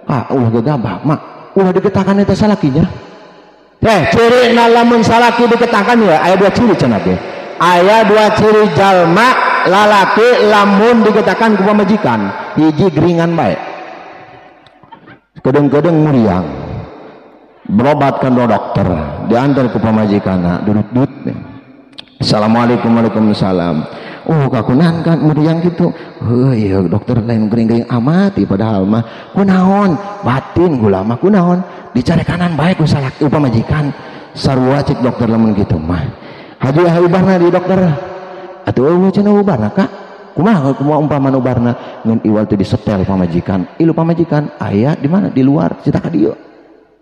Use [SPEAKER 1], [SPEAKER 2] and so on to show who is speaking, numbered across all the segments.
[SPEAKER 1] Ah ulah gegabah mak ulah diketakan eta salakinya. Ciri lamun salaki diketakan ya aya dua ciri cenah ge. Aya dua ciri jalma lalaki lamun diketakan ku pamajikan. Hiji geringan bae. Kedeng-kedeng muriang. Berobat kan dokter, diantar ku pamajikanna dudut-dudut. Assalamualaikum waalaikumsalam. Oh kakunan kan muriang gitu. Heuh iya dokter lain gering-gering amat padahal mah kunaon batin gula mah kunaon dicarekanan bae ku salaki pamajikan. Sarua cek dokter lamun kitu mah. Haji ubarna di dokter. Atuh eueuh cenah ubarna Kak. Kumaha kumaha umpamana ubarna ngan iwal teh disetel pamajikan. Ilu pamajikan aya di mana? Di luar cita ka dieu.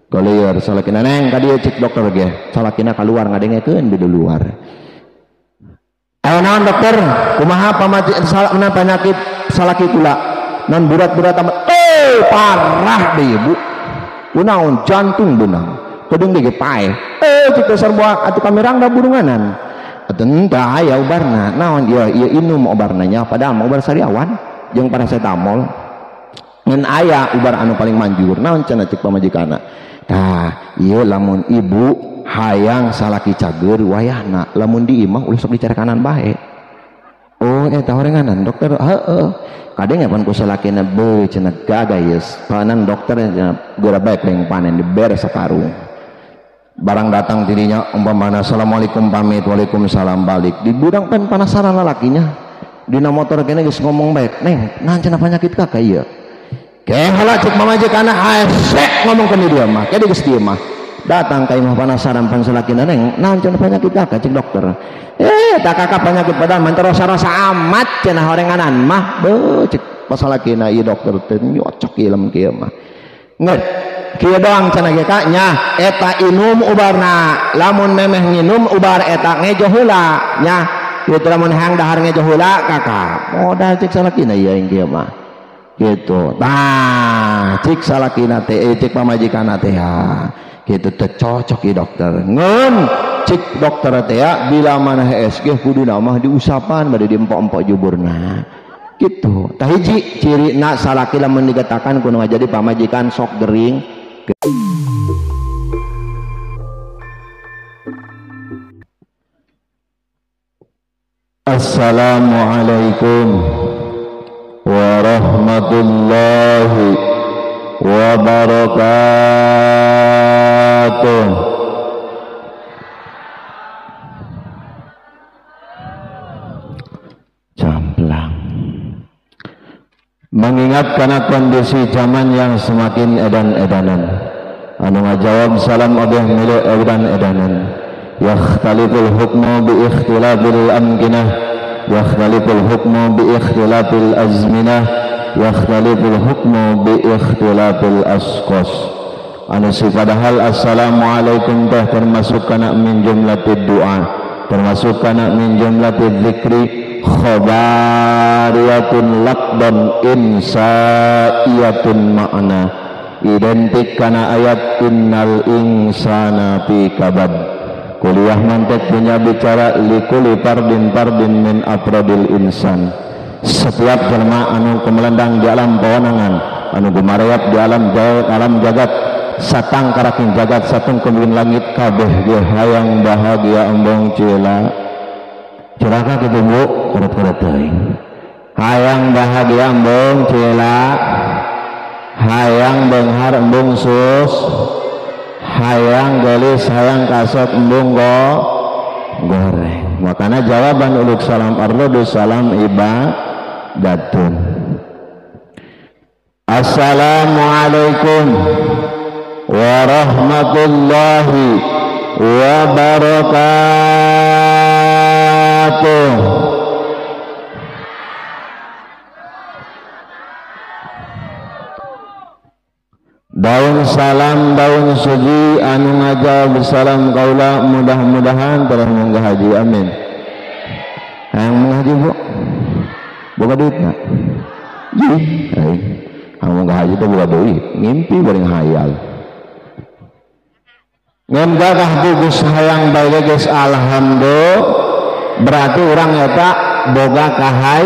[SPEAKER 1] Golieur salakina neng ka dieu cek dokter ge. Salakina kaluar ngadengekeun di luar. Ayo naon dokter, kumaha pamajikan penyakit salaki kula non berat-berat amat, parah deh bu, kunaon jantung benang, kedeng deh pae, cik dasar buah atuh kamerang da burunganan, atuh entah aya ubarna, naon ieu ieu inum obarnanya, padahal mah obar sariawan, jeung paracetamol, ngan aya ubar anu paling manjur, naon cenah cik pamajikanna, tah ieu lamun ibu hayang salaki cager wayahna lamun di imah ulah sok dicarekanan bae. Oh eta horenganan dokter heeh. Kadang pan ku salakina beuh cenah gagah ieu panan dokter cenah geura bae ku yang panen dibere sakarung. Barang datang dirinya umpamana assalamualaikum pamit waalaikumsalam balik. Di budang pan penasaran lalakinya. Dina motor kene geus ngomong bae, "Neng, naon cenah penyakit kakak ieu?" Ke heula cek pamajikanna hese ngomong ke dia mah, ke geus dieu mah. Datang ka imah penasaran pan salakina neng naon cenah penyakit kakak cek dokter. Tak kakak penyakit padahal mah rasa-rasa amat cenah horenganan mah beuh cek pasalakina ieu dokter teh nyocok ieu lamun kieu mah. Ngeut kieu doang cenah ge ka nya eta inum ubarna lamun memeh nginum ubar eta ngejo heula nya kieu lamun hayang dahar ngejo heula kakak modal cek salakina ieu yang kieu mah gitu. Tah cek salakina teh cek pamajikanna teh gitu teh cocok ieu dokter ngeun cek dokter teh ya bila mana HSG kuduna mah diusapan bade diempok-empok juburna gitu. Tah hiji cirina salaki lamun digetakan kudu jadi pamajikan sok gering. Assalamualaikum warahmatullahi wabarakatuh. Camplang. Mengingat karena kondisi zaman yang semakin edan-edanan, anu ngajawab salam obeh milik edan-edanan. Yakhtaliful hukmu bi ikhtilafil amkinah, yakhtaliful hukmu bi ikhtilafil azminah, yakhtaliful hukmu bi ikhtilafil asqos. Anu si padahal assalamualaikum teh termasuk kana min jumlatid doa, termasuk kana min jumlatid dzikri khabariyatun labdan insaiyatun makna, identik kana ayat innal insana fi kabad. Kuliah mantek punya bicara likuli fardin fardin min afradil insan. Setiap jelma anu kumelendang di alam pawenangan, anu gumarayap di alam alam jagat, satang karaking jagat satung kembing langit kabeh ge hayang bahagia embong cila. Cilaka kitu Bu, kuret-kuret teuing. Hayang bahagia embong cila, hayang beunghar embung sus, hayang gelis hayang kasot embung goreng. Makanya jawaban uluk salam arlodu salam ibadatun. Assalamualaikum warahmatullahi wabarakatuh. Daun salam daun suji anu ngajawab salam kaula mudah-mudahan terus munggah haji amin. Hayang munggah haji Bu? Boga duitna? Ih, hayang munggah haji teh boga duit, ngimpi bareng hayal. Ngan gagah gugus hayang bae geus alhamdulillah, berarti urang eta boga kahay.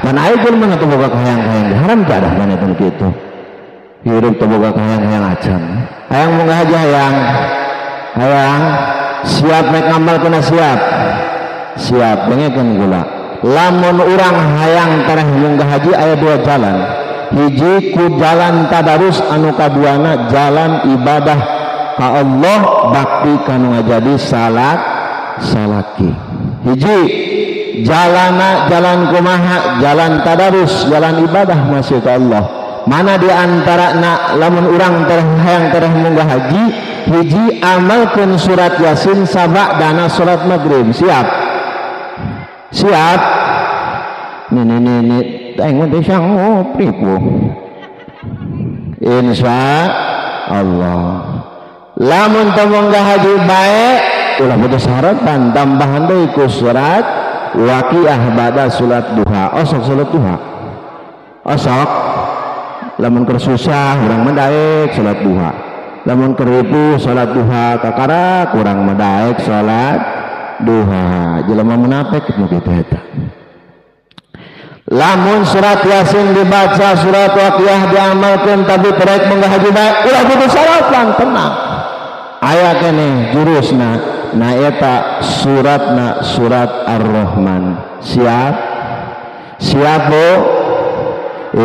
[SPEAKER 1] Pan aya jelema atuh boga kahayang-kahayang haram jadah mana teh kitu. Hirup teu boga kahayang-hayang acan. Hayang munggah haji hayang. Hayang siap rek ngamalkeun siap. Siap dengekeun kula. Lamun urang hayang tareh munggah haji aya dua jalan. Hiji ku jalan tadarus, anu kaduana jalan ibadah ka Allah bakti kanu ngajadi salat salaki. Hiji jalana jalan kumaha, jalan tadarus, jalan ibadah masih ka Allah. Mana di antara na lamun urang tereh hayang tereh munggah haji, hiji amalkeun surat Yasin sabak dana surat maghrib. Siap? Siap? Nih nih nih aing mah teh sanggup ribu. Insya Allah. Lamun teu munggah haji bae ulah putus harapan, tambahan deui ku surat Waqiah ba'da salat duha. Osok salat duha. Osok lamun keur susah urang mah daek salat duha. Lamun keur ripuh salat duha kakara kurang mah daek salat duha. Jelema munafik nu kitu eta. Lamun surat Yasin dibaca, surat Waqiah diamalkeun tapi terek munggah haji bae ulah putus harapan, tenang. Aya keneh jurusna, na eta suratna surat Ar-Rahman. Siap? Siap Bu?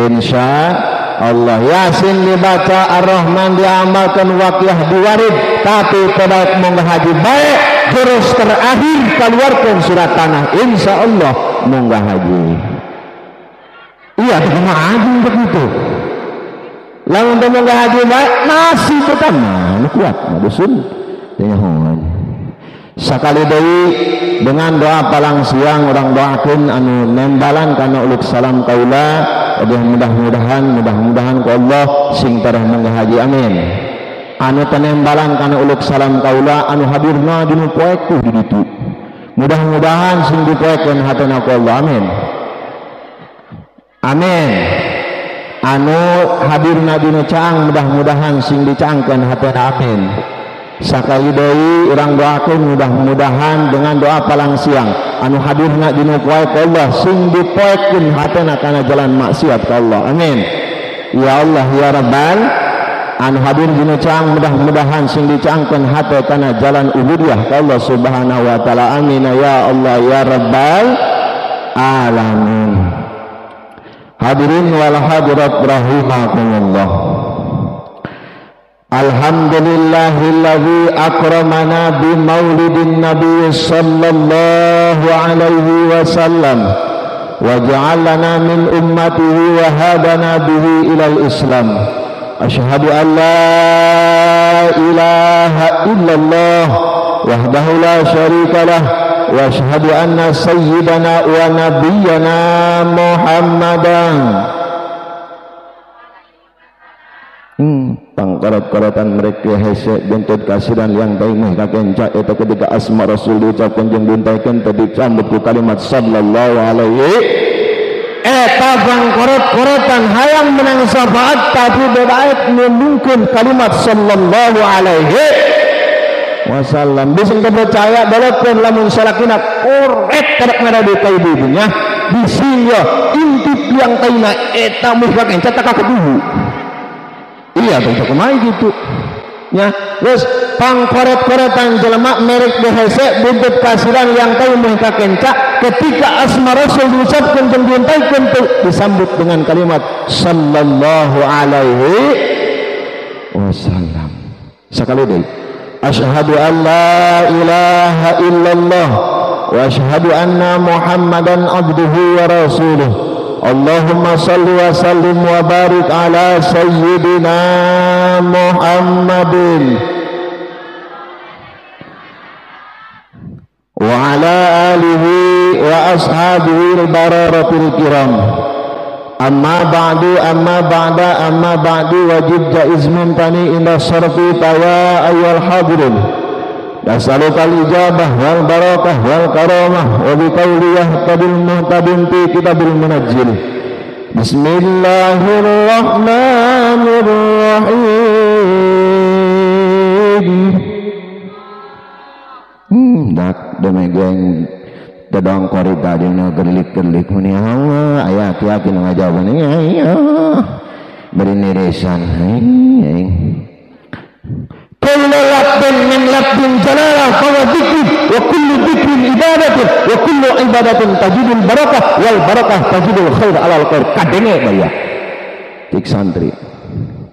[SPEAKER 1] Insya Allah. Yasin dibaca, Ar-Rahman diamalkan, Waqiah diwarid, tapi terek munggah haji bae jurus terakhir keluarkan surat tanah, insya Allah munggah haji. Iya, kumaha haji begitu. Lamun teu munggah haji bae masih tetap mah kuat mah dusun teh nyahoan. Sakali deui dengan doa palang siang orang doakeun anu nembalan kana uluk salam kaula, mudah-mudahan ku Allah sing tereh munggah haji, amin. Anu tenembalan kana uluk salam kaula anu hadirna dinu poek tuh di ditu. Mudah-mudahan sing dipoekeun hatena ku Allah, amin. Amin. Anu hadirna dinu caang mudah-mudahan sing dicaangkeun hatena, amin. Sakali deui urang doakeun mudah-mudahan dengan doa palang siang anu hadirna dinu poe ku Allah sing dipoekeun hatena kana jalan maksiat ka Allah, amin. Ya Allah ya Rabbal. Anu hadir dinu caang mudah-mudahan sing dicaangkeun hate kana jalan ubudiyah ka Allah Subhanahu wa taala, amin ya Allah ya Rabbal alamin. Hadirin wal hadirat rahimakumullah. Alhamdulillahilladzi akramana bi maulidin nabiy sallallahu alaihi wasallam wa ja'alana min ummatihi wa hadana bihi ilal islam. Asyhadu an la ilaha illallah wahdahu la syarika lah wa asyhadu anna sayyidana wa nabiyyana Muhammadan. Pangkorot-korotan mereka hese buntut kasiran yang taimeh kakenca eta ketika asma rasul diucapkan jeung buntaikeun teu dicambut ku kalimat sallallahu alaihi. Eta pangkorot-korotan hayang menang syafaat tapi bedaet mungkin kalimat sallallahu alaihi wasallam. Bisa percaya balakeun lamun salakina korek karek ngada ka ibu-ibunya bisi yo intip yang taina eta meh kakenca tak kakeduhu. Iya tuh kumaha gitu ya. Terus pangkoret-koretan jelema merek behese buntut kasiran yang tahu meh kakenca ketika asma rasul diucapkeun jeung diuntaikeun disambut dengan kalimat sallallahu alaihi wasallam. Sakali deui asyhadu an la ilaha illallah wa asyhadu anna muhammadan abduhu wa rasuluh. Allahumma salli wa sallim wa barik ala sayyidina Muhammadin wa ala alihi wa ashabihi al-bararatil kiram. Amma ba'du, amma ba'da, amma ba'du, wajib jaiz mumtani inda sarfi ya ayyuhal hadirin. Nas'aluka al-ijabah wal barakah wal karamah wa bi qawli yahtadil muhtadin fi kitabil munajjil. Bismillahirrahmanirrahim. Dak demi geng tedong korita dina gerlik-gerlik meni Allah aya yakin ngajawaban ya. Beri nirisan aing. Kullu labdin min labdin jalalah fa huwa dzikr wa kullu dzikrin ibadatun wa kullu ibadatin tajidul barakah wal barakah tajidul khair alal khair. Kadenge baya tik santri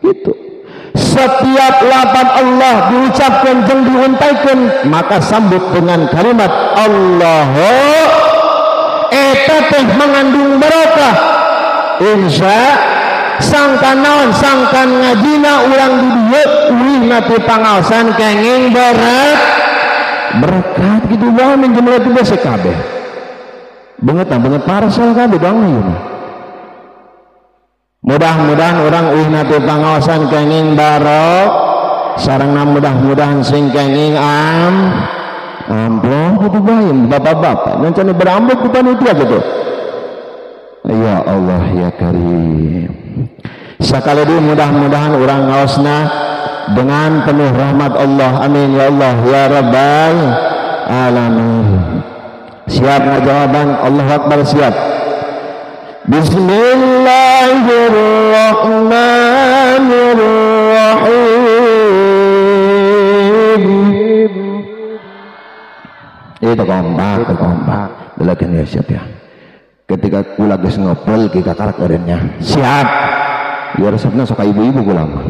[SPEAKER 1] gitu. Setiap lafaz Allah diucapkan jeung diuntaikan maka sambut dengan kalimat Allahu eta teh mengandung barokah. Insya sangkan naon sangkan ngajina urang di dieu ulihna ti pangaosan kenging berat berkat gitu bae menjemlah itu bese kabeh banget banget parcel kabeh doang ieu mah. Mudah-mudahan orang ulihna ti pangaosan kenging barok sarengna mudah-mudahan sing kenging amplop gitu bae bapak-bapak nyancane berambut ku panitia gitu. Ya Allah ya Karim. Sekali lagi mudah-mudahan orang ngaosna dengan penuh rahmat Allah. Amin ya Allah ya Rabbal alamin. Siap jawaban Allahu Akbar siap. Bismillahirrahmanirrahim. Itu kompak, itu kompak. Belakan ya siap ya. Ketika kula geus ngobrol ki kakarak eureunnya. Siap. Ya resepna sok ibu-ibu kula mah.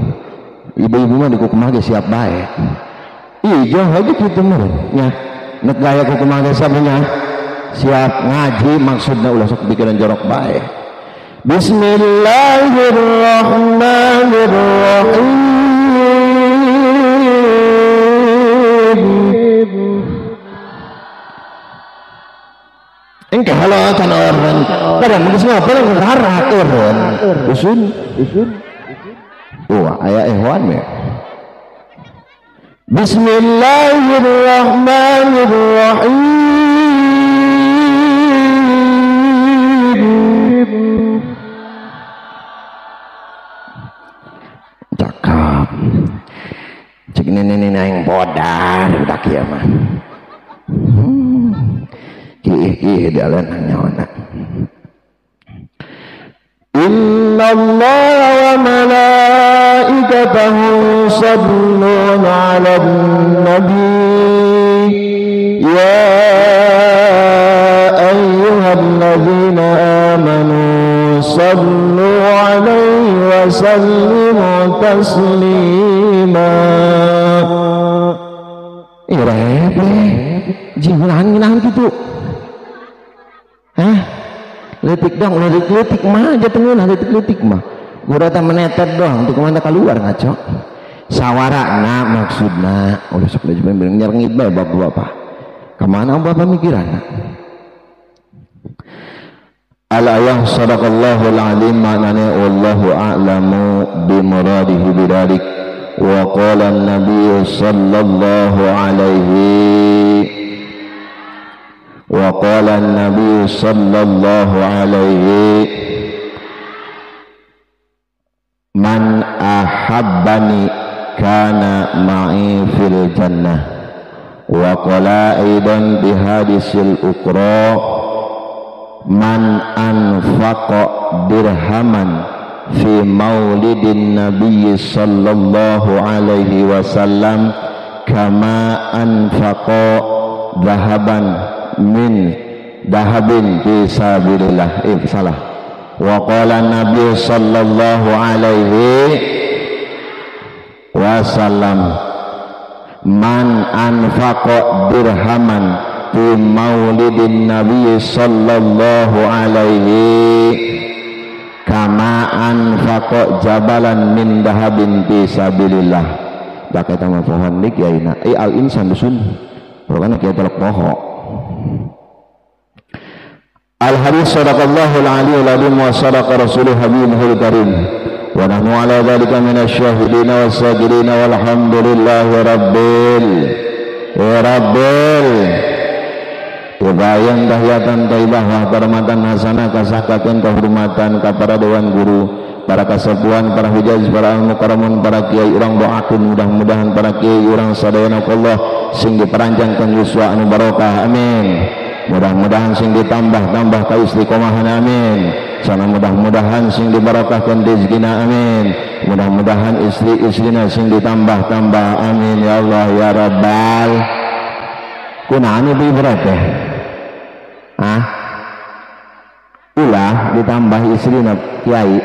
[SPEAKER 1] Ibu-ibu mah di kumaha ge siap bae. Ieu aja kitu mah nya. Nek gaya kumaha ge siap nya. Siap ngaji maksudna ulah sok pikiran jorok bae. Bismillahirrahmanirrahim. Engke halo can eureun. Padahal geus ngobrol ngararak eureun. Usun, usun. Wah, aya ehwan we. Bismillahirrahmanirrahim. Cakep. Cek nenek aing bodar budak ieu mah. Kiih dalan nyawana. Inna Allah wa malaikatahu yusalluna 'alan nabi ya ayyuhalladzina amanu sallu 'alaihi wa sallimu taslima. Ih rebe jinglan gitu. Hah? Letik dong, letik-letik mah aja tengenah letik-letik mah. Gurata menetet doang, tuh kemana keluar ngaco. Sawara na maksudna, udah sok aja bilang nyerengit bae bapak-bapak. Kemana bapak mikiran? Al-ayah sadaqallahul alim maknanya wallahu a'lamu bimuradihi bidzalik wa qala an-nabiy sallallahu alaihi wa qala an-nabiy sallallahu alaihi man ahabbani kana ma'i fil jannah wa qala aidan bi hadisil ukra man anfaqa dirhaman fi maulidin nabiy sallallahu alaihi wasallam kama anfaqa dhahaban min dahabin fi sabilillah. Salah. Wa qala nabi sallallahu alaihi wasallam man anfaqa dirhaman fi maulidin nabi sallallahu alaihi kama anfaqa jabalan min dahabin fi sabilillah. Dak eta mah pohon dik yaina al insan dusun pokokna kieu telok poho. Al hadis sadaqallahul aliyul azim wa sadaqa rasuluhu habibul karim wa nahnu ala dzalika minasyahidina was-sajidina walhamdulillahi rabbil rabbil. Kebayang dahiyatan taibah wa karamatan hasanah kasahkakeun kehormatan ka para dewan guru, para kasepuhan, para hujaj, para al-mukarramun, para kiai urang doakeun mudah-mudahan para kiai urang sadayana Allah sing diperanjangkeun yuswa anu barokah amin. Mudah-mudahan sing ditambah-tambah ka istiqomahan amin. Sana mudah-mudahan sing dibarokahkeun rezekina amin. Mudah-mudahan istri-istrina sing ditambah-tambah amin ya Allah ya Rabbal. Kunaon ieu berat teh? Ah? Ulah ditambah istrina kiai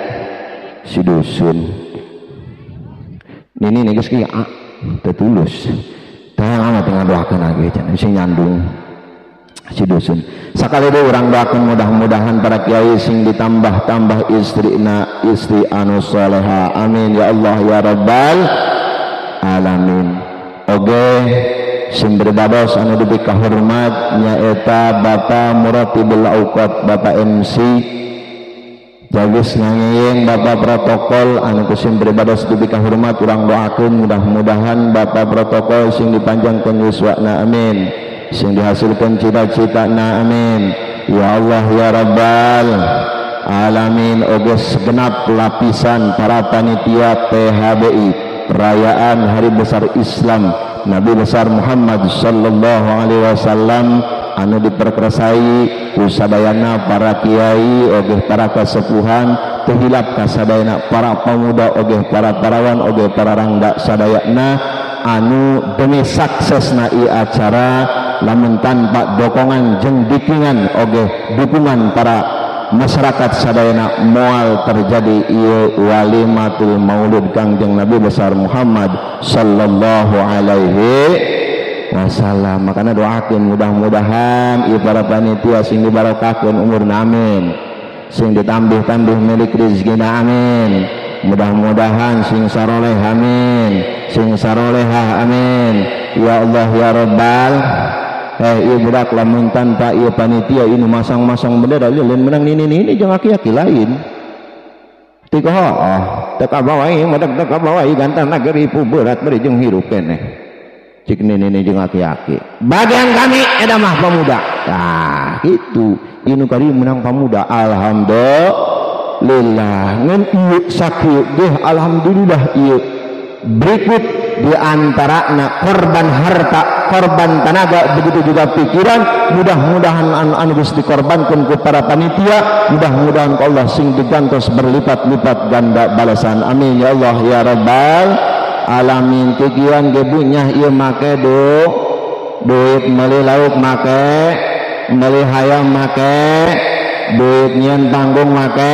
[SPEAKER 1] si dusun. Nini nih geus kieu ah teu tulus. Tah amat ngadoakeun lagi cenah sing nyandung si dusun. Sakali deui urang doakeun mudah-mudahan para kiai sing ditambah-tambah istrina istri anu soleha amin ya Allah ya Rabbal alamin. Oge sing berbados anu dipikahormat nyaeta Bapak Muratibul Auqat, Bapak MC jagis nangieung Bapak protokol anu ku sing berbados dipikahormat urang doakeun mudah-mudahan Bapak protokol sing dipanjangkeun yuswana amin, sing dihasilkan cita-cita na amin ya Allah ya Rabbal alamin. Oge segenap lapisan para panitia PHBI perayaan Hari Besar Islam Nabi Besar Muhammad sallallahu alaihi wasallam anu diperkersai ku sadayana para kiai oge para kasepuhan teu hilap kasadayana para pemuda oge para parawan oge para rangda sadayana anu demi suksesna ieu acara lamun tanpa dokongan jeung dukungan oge dukungan para masyarakat sadayana moal terjadi ieu walimatul maulud Kangjeng Nabi Besar Muhammad sallallahu alaihi wasallam. Makana doakeun mudah-mudahan ieu para panitia sing dibarokahkeun umurna amin, sing ditambih-tambih milik rezekina amin, mudah-mudahan sing saroleh amin, sing sarolehah amin ya Allah ya Rabbal. Ieu budak lamun tanpa ieu panitia ini masang-masang bendera lain menang nini-nini jeung aki-aki lain. Teu hooh, teu kabawa ieu badak teu kabawa ieu gantang nageri berat bari jeung hirup keneh. Cik nini-nini jeung aki-aki. Bagian kami eta mah pemuda. Tah kitu. Ieu nu kali menang pemuda alhamdulillah. Ngan ieu sakieu geuh alhamdulillah ieu. Berikut di antarana korban harta, korban tenaga, begitu juga pikiran. Mudah-mudahan anu geus dikorbankeun ku para panitia, mudah-mudahan ku Allah sing digantos berlipat-lipat ganda balasan amin ya Allah ya Rabbal alamin. Kikian ge bunyah ieu make duit meuli lauk make, meuli hayam make, duit nyieun panggung make,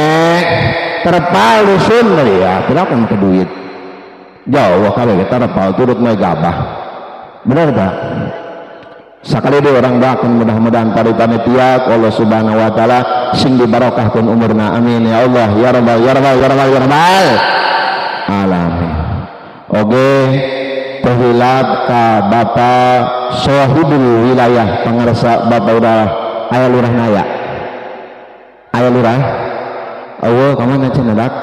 [SPEAKER 1] terpal dusun deui ya, kenapa make duit? Jauh kalau kita terpal turut mai gabah. Benar tak? Sakali deui urang doakeun mudah-mudahan para panitia Allah Subhanahu wa taala sing dibarokahkeun umurna amin ya Allah ya Rabbal ya Rabbal ya Rabbal ya Rabbal alamin. Oge teu hilap ka Bapak Sohibul Wilayah pangarsa Bapak udah aya lurah naya. Aya lurah? Eueuh ka mana cenah dak?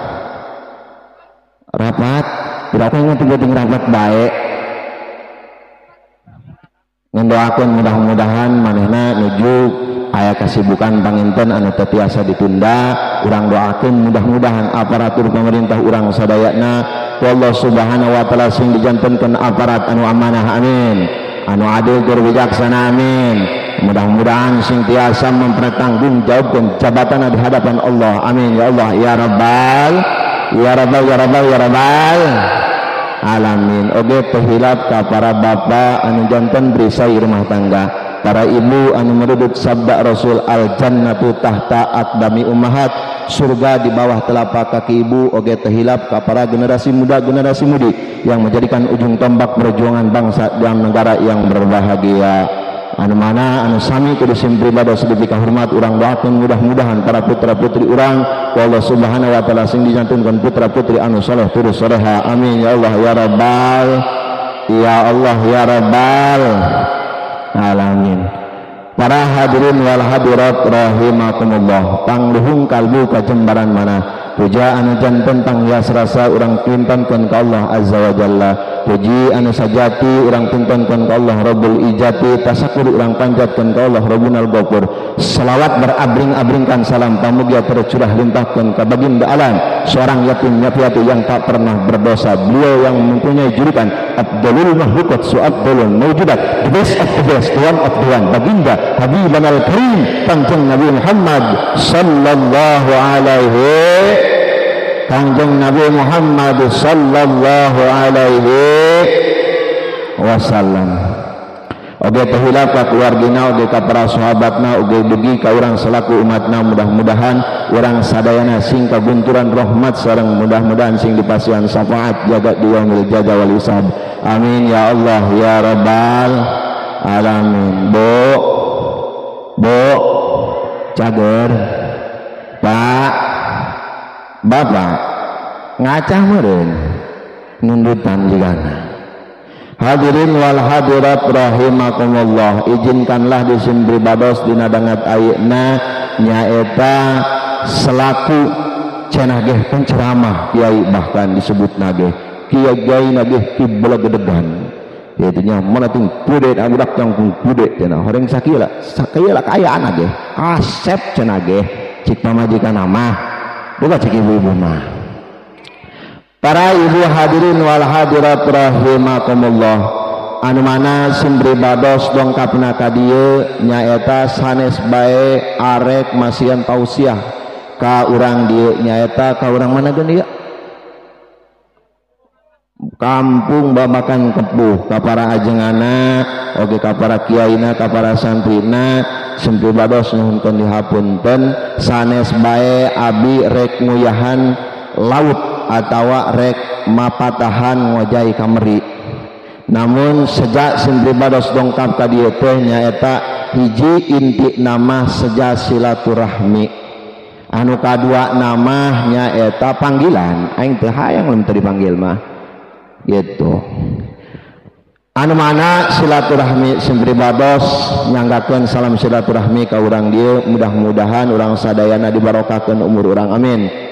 [SPEAKER 1] Rapat. Berapa yang tiga rapat baik ngendoakeun mudah-mudahan manehna nuju aya kasibukan panginten anu teu tiasa ditunda. Urang doakeun mudah-mudahan aparatur pemerintah urang sadayana ku Allah Subhanahu wa taala sing dijantenkeun aparat anu amanah amin, anu adil tur bijaksana amin. Mudah-mudahan sing tiasa mempertanggungjawabkeun jabatan di hadapan Allah amin ya Allah ya Rabbal ya Rabbal ya Rabbal ya Rabbal alamin. Oge teu hilap ka para bapa anu janten berisai rumah tangga, para ibu anu merudut sabda Rasul al jannatu tahta aqdami ummahat, surga di bawah telapak kaki ibu. Oge teu hilap ka para generasi muda generasi mudi yang menjadikan ujung tombak perjuangan bangsa dan negara yang berbahagia. Anu mana anu sami kudu sim pribadi dipikahormat urang doakeun mudah-mudahan para putra-putri urang ku Allah Subhanahu wa taala sing dijantunkeun putra-putri anu soleh turus soleha amin ya Allah ya Rabbal ya Allah ya Rabbal alamin. Para hadirin wal hadirat rahimakumullah, pangluhung kalbu kajembaran mana Puja anu janten panghias rasa urang pintonkeun ka Allah Azza wa Jalla. Puji anu sajati urang pintonkeun ka Allah Rabbul Ijati. Tasakur urang panjatkeun ka Allah Rabbunal Ghafur. Selawat berabring-abringkan salam pamugia tercurah limpahkeun ka baginda alam, seorang yatim piatu yang tak pernah berdosa. Beliau yang mempunyai julukan Abdulul Makhluqat Su'abdulul Mawjudat, the best of the best, the one of the one, baginda Habibana al-Karim Kangjeng Nabi Muhammad sallallahu alaihi Kangjeng Nabi Muhammad sallallahu alaihi wasallam. Oge teu hilap ka keluargina, oge ka para sahabatna, oge dugi ka urang selaku umatna. Mudah-mudahan urang sadayana sing kagunturan rahmat sareng mudah-mudahan sing dipasihan syafaat jaga di yaumil jaza wal hisab. Amin ya Allah ya rabbal alamin. Bu, bu, cager, Pak, Bapak ngacah meureun nundutan jigana. Hadirin wal hadirat rahimakumullah, izinkanlah disim pribados dina dangat ayeuna nyaeta selaku cenah geh penceramah kiai, bahkan disebut nage kiai nage kibla gedegan yaitu nya mana ting pude budak jangkung pude cenah horeng sakila sakila kaayaan nage asep cenah ge cik pamajikan mah bukan cik ibu-ibu mah. Para ibu hadirin wal hadirat rahimakumullah, anu mana sim pribados dongkapna ka dieu nyaeta sanes bae arek masihan tausiah ka urang dieu nyaeta ka urang mana geun ieu kampung Babakan Kepuh, ka para ajengana oge ka para kiaina ka para santrina sim pribados nuhunkeun dihapunten sanes bae abi rek nguyahan laut atawa rek mapatahan ngojai kameri. Namun sejak sim pribados dongkap ka dieu teh nyaeta hiji inti nama seja silaturahmi, anu kadua nama nyaeta panggilan. Aing teu hayang lamun teu dipanggil mah gitu. Anu mana silaturahmi sim pribados nyanggakeun salam silaturahmi ka urang dieu, mudah-mudahan urang sadayana dibarokakeun umur urang, amin.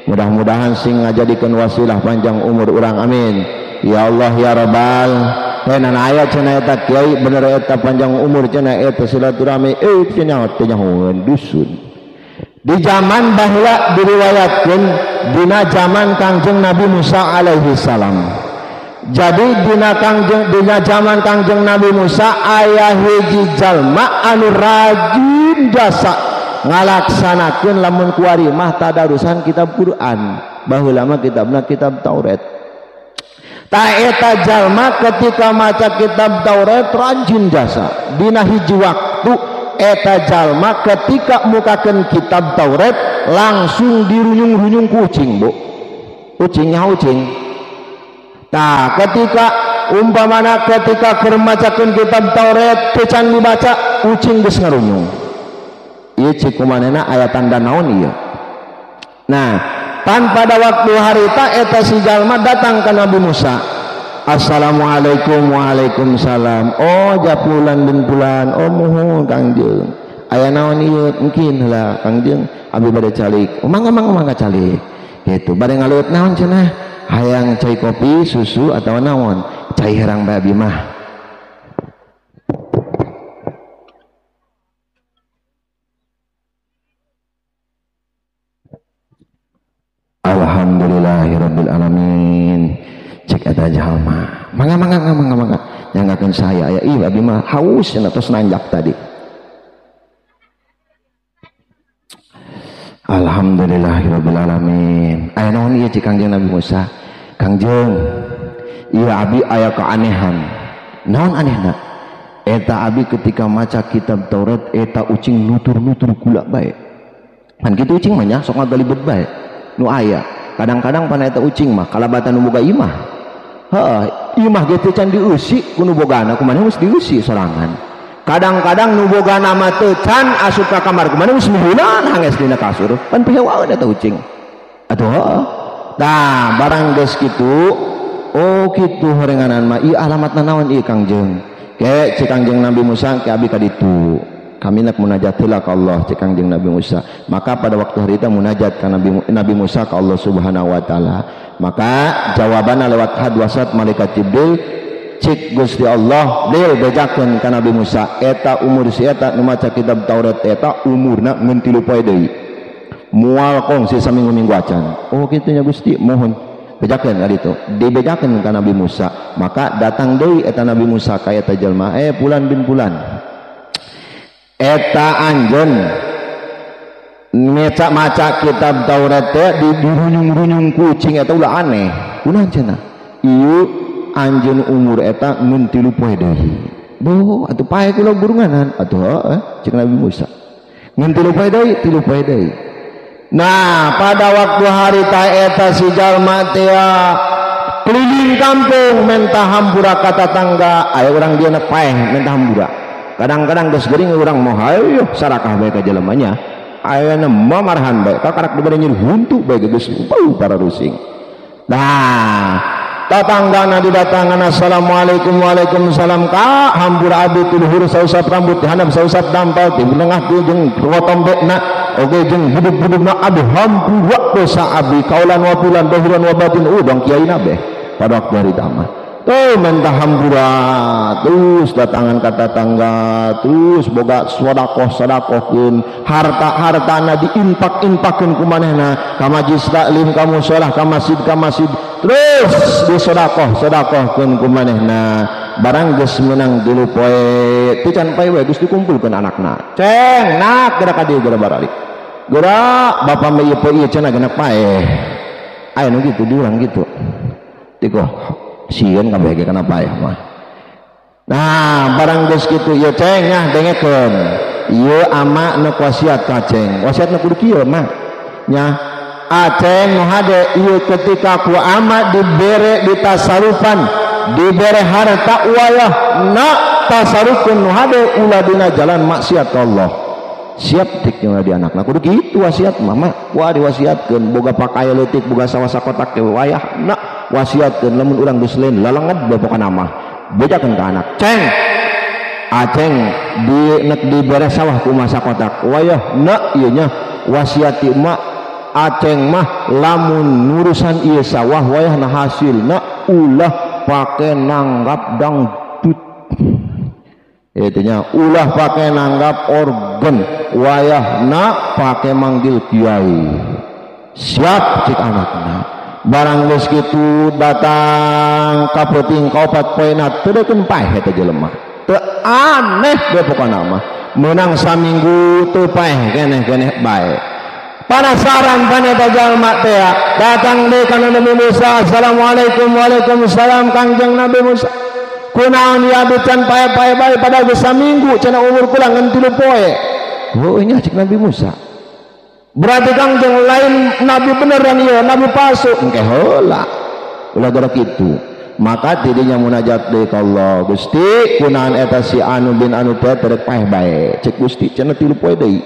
[SPEAKER 1] Mudah-mudahan sing ngajadikeun wasilah panjang umur urang, amin. Ya Allah ya Rabbal tenan aya cenah eta kiai bener eta panjang umur cenah eta silaturahmi cenah teh nyahoeun dusun. Di zaman baheula diriwayatkeun dina zaman Kangjeng Nabi Musa alaihi salam. Jadi dina zaman Kangjeng Nabi Musa aya hiji jalma anu rajin jasa ngalaksanakeun lamun kuari mah tadarusan kitab Quran, baheula mah kitabna kitab Taurat. Ta eta jalma ketika maca kitab Taurat rajin jasa. Dina hiji waktu eta jalma ketika mukakeun kitab Taurat langsung dirunyung-runyung ku ucing, Bu. Ucingnya ucing. Tah ketika umpamana ketika keur macakeun kitab Taurat teu can dibaca ucing geus ngarunyung. Ieu cik kumanehna aya tanda naon ieu. Nah, pan pada waktu harita eta si jalma datang ke Nabi Musa. Assalamualaikum waalaikumsalam. Oh japulan bin pulan. Oh muhun Kangjeng. Aya naon ieu? Mungkin heula Kangjeng abi bade calik. Oh mangga mangga mangga calik. Gitu. Bade ngaluut naon cenah? Hayang cai kopi, susu atau naon? Cai herang bae abi mah. Alhamdulillahirabbil alamin. Cek eta jalma. Mangga mangga mangga mangga. Nyanggakeun saya aya ih abi mah haus cenah tos nanjak tadi. Alhamdulillahirabbil alamin. Aya naon ieu cik Kangjeng Nabi Musa? Kangjeng, ieu abi aya keanehan. Naon anehna? Eta abi ketika maca kitab Taurat eta ucing nutur-nutur kula bae. Pan kitu ucing mah nya sok ngagalibet bae. Nu aya kadang-kadang pana eta ucing mah kalabatan nu boga imah. Heeh, imah ge teu can dieusi ku nu bogana, kumaha geus dieusi sorangan. Kadang-kadang nu bogana mah teu can asup ka kamar kumaha geus mihunan hanges dina kasur. Pan pihewaeun eta ucing. Atuh heeh. Tah barang geus kitu, oh kitu horenganan mah ieu alamatna naon ieu Kangjeng? Ke cik Kangjeng Nabi Musa ke abi ka ditu. Kami nak munajat heula ka Allah cek Kangjeng Nabi Musa. Maka pada waktu hari itu munajat ka Nabi Musa ka Allah Subhanahu wa taala. Maka jawabanna lewat hadwasat malaikat Jibril cik Gusti Allah deul bejakeun ka Nabi Musa eta umur si eta nu maca kitab Taurat eta umurna ngan 3 poe deui. Moal kongsi saminggu-minggu acan. Oh kitu nya Gusti, mohon bejakeun ka ditu. Dibejakeun ka Nabi Musa. Maka datang deui eta Nabi Musa ka eta jelema, fulan bin fulan. Eta anjeun maca maca kitab Taurat teh dirunyung-runyung kucing eta ulah aneh. Kunaon cenah? Ieu anjeun umur eta ngan 3 poe deui. Boh, atuh pae kula burunganan. Atuh heuh cek Nabi Musa. Ngan 3 poe deui, 3 poe deui. Nah, pada waktu hari ta eta si jalma teh keliling kampung menta hampura ka tatangga, aya urang dia paeh menta hampura. Kadang-kadang geus gering urang mah hayu sarakah bae ka jelemanya. Ayana mamarahan bae, kakarak dibere nyeri huntu bae geus bau para rusing. Nah, tatanggana didatangan assalamualaikum waalaikumsalam ka hampura abdi ti luhur sausap rambut ti handap sausap dampal ti tengah ti jeung rotombekna oge jeung budug-budugna abdi hampura dosa abdi kaulan wa filan dohiran wa batin udang kiai na beh pada waktu hari tama. Tuh mentah hampura terus datangan ka tatangga terus boga sodakoh-sodakohkeun harta-hartana diinpak-inpakeun ku manehna ka majlis taklim ka musholah ka masjid ka masjid terus disodakoh-sodakohkeun ku manehna barang geus meunang 3 poe teu can pae we geus dikumpulkeun anakna ceng nak geura ka dieu geura baralik geura bapa mah ieu poe ieu cenah genep pae aya nu kitu di urang kitu tiko sieun kabeh ge kana paeh mah. Nah, barang geus kitu ieu ceng nya dengekeun. Ieu ama nu wasiat ka ceng. Wasiatna kudu kieu mah. Nya aceng nu hade ieu ketika ku ama dibere ditasarupan, dibere harta wayah na tasarufkeun nu hade ulah dina jalan maksiat ka Allah. Siap tik nya di anakna kudu kitu wasiat mah mah. Wah diwasiatkeun boga pakaya leutik boga sawah sakotak ge wayah na wasiatkeun lamun urang geus lain lalenged bapokana mah bejakeun ka anak ceng aceng di nek dibere sawah ku masa kotak wayah na ieu nya wasiat ti emak aceng mah lamun ngurusan ieu sawah wayahna hasilna ulah pake nanggap dangdut itu nya ulah pake nanggap organ wayahna pake manggil kiai siap cik anakna. Barang geus kitu datang ka peuting ka opat poena teu deukeun paeh eta jelema teu aneh we pokona mah meunang saminggu teu paeh keneh-keneh bae panasaran pan eta jalma teh datang deui ka Nabi Musa assalamualaikum waalaikumsalam Kangjeng Nabi Musa kunaon ya abdi can paeh-paeh bae padahal geus saminggu cenah umur kula ngan 3 poe heueuh nya cik Nabi Musa berarti Kangjeng lain nabi beneran ieu nabi palsu engke heula ulah gara kitu maka tidinya munajat deui ka Allah Gusti kunaon eta si anu bin anu teh terek paeh bae cek Gusti cenah 3 poe deui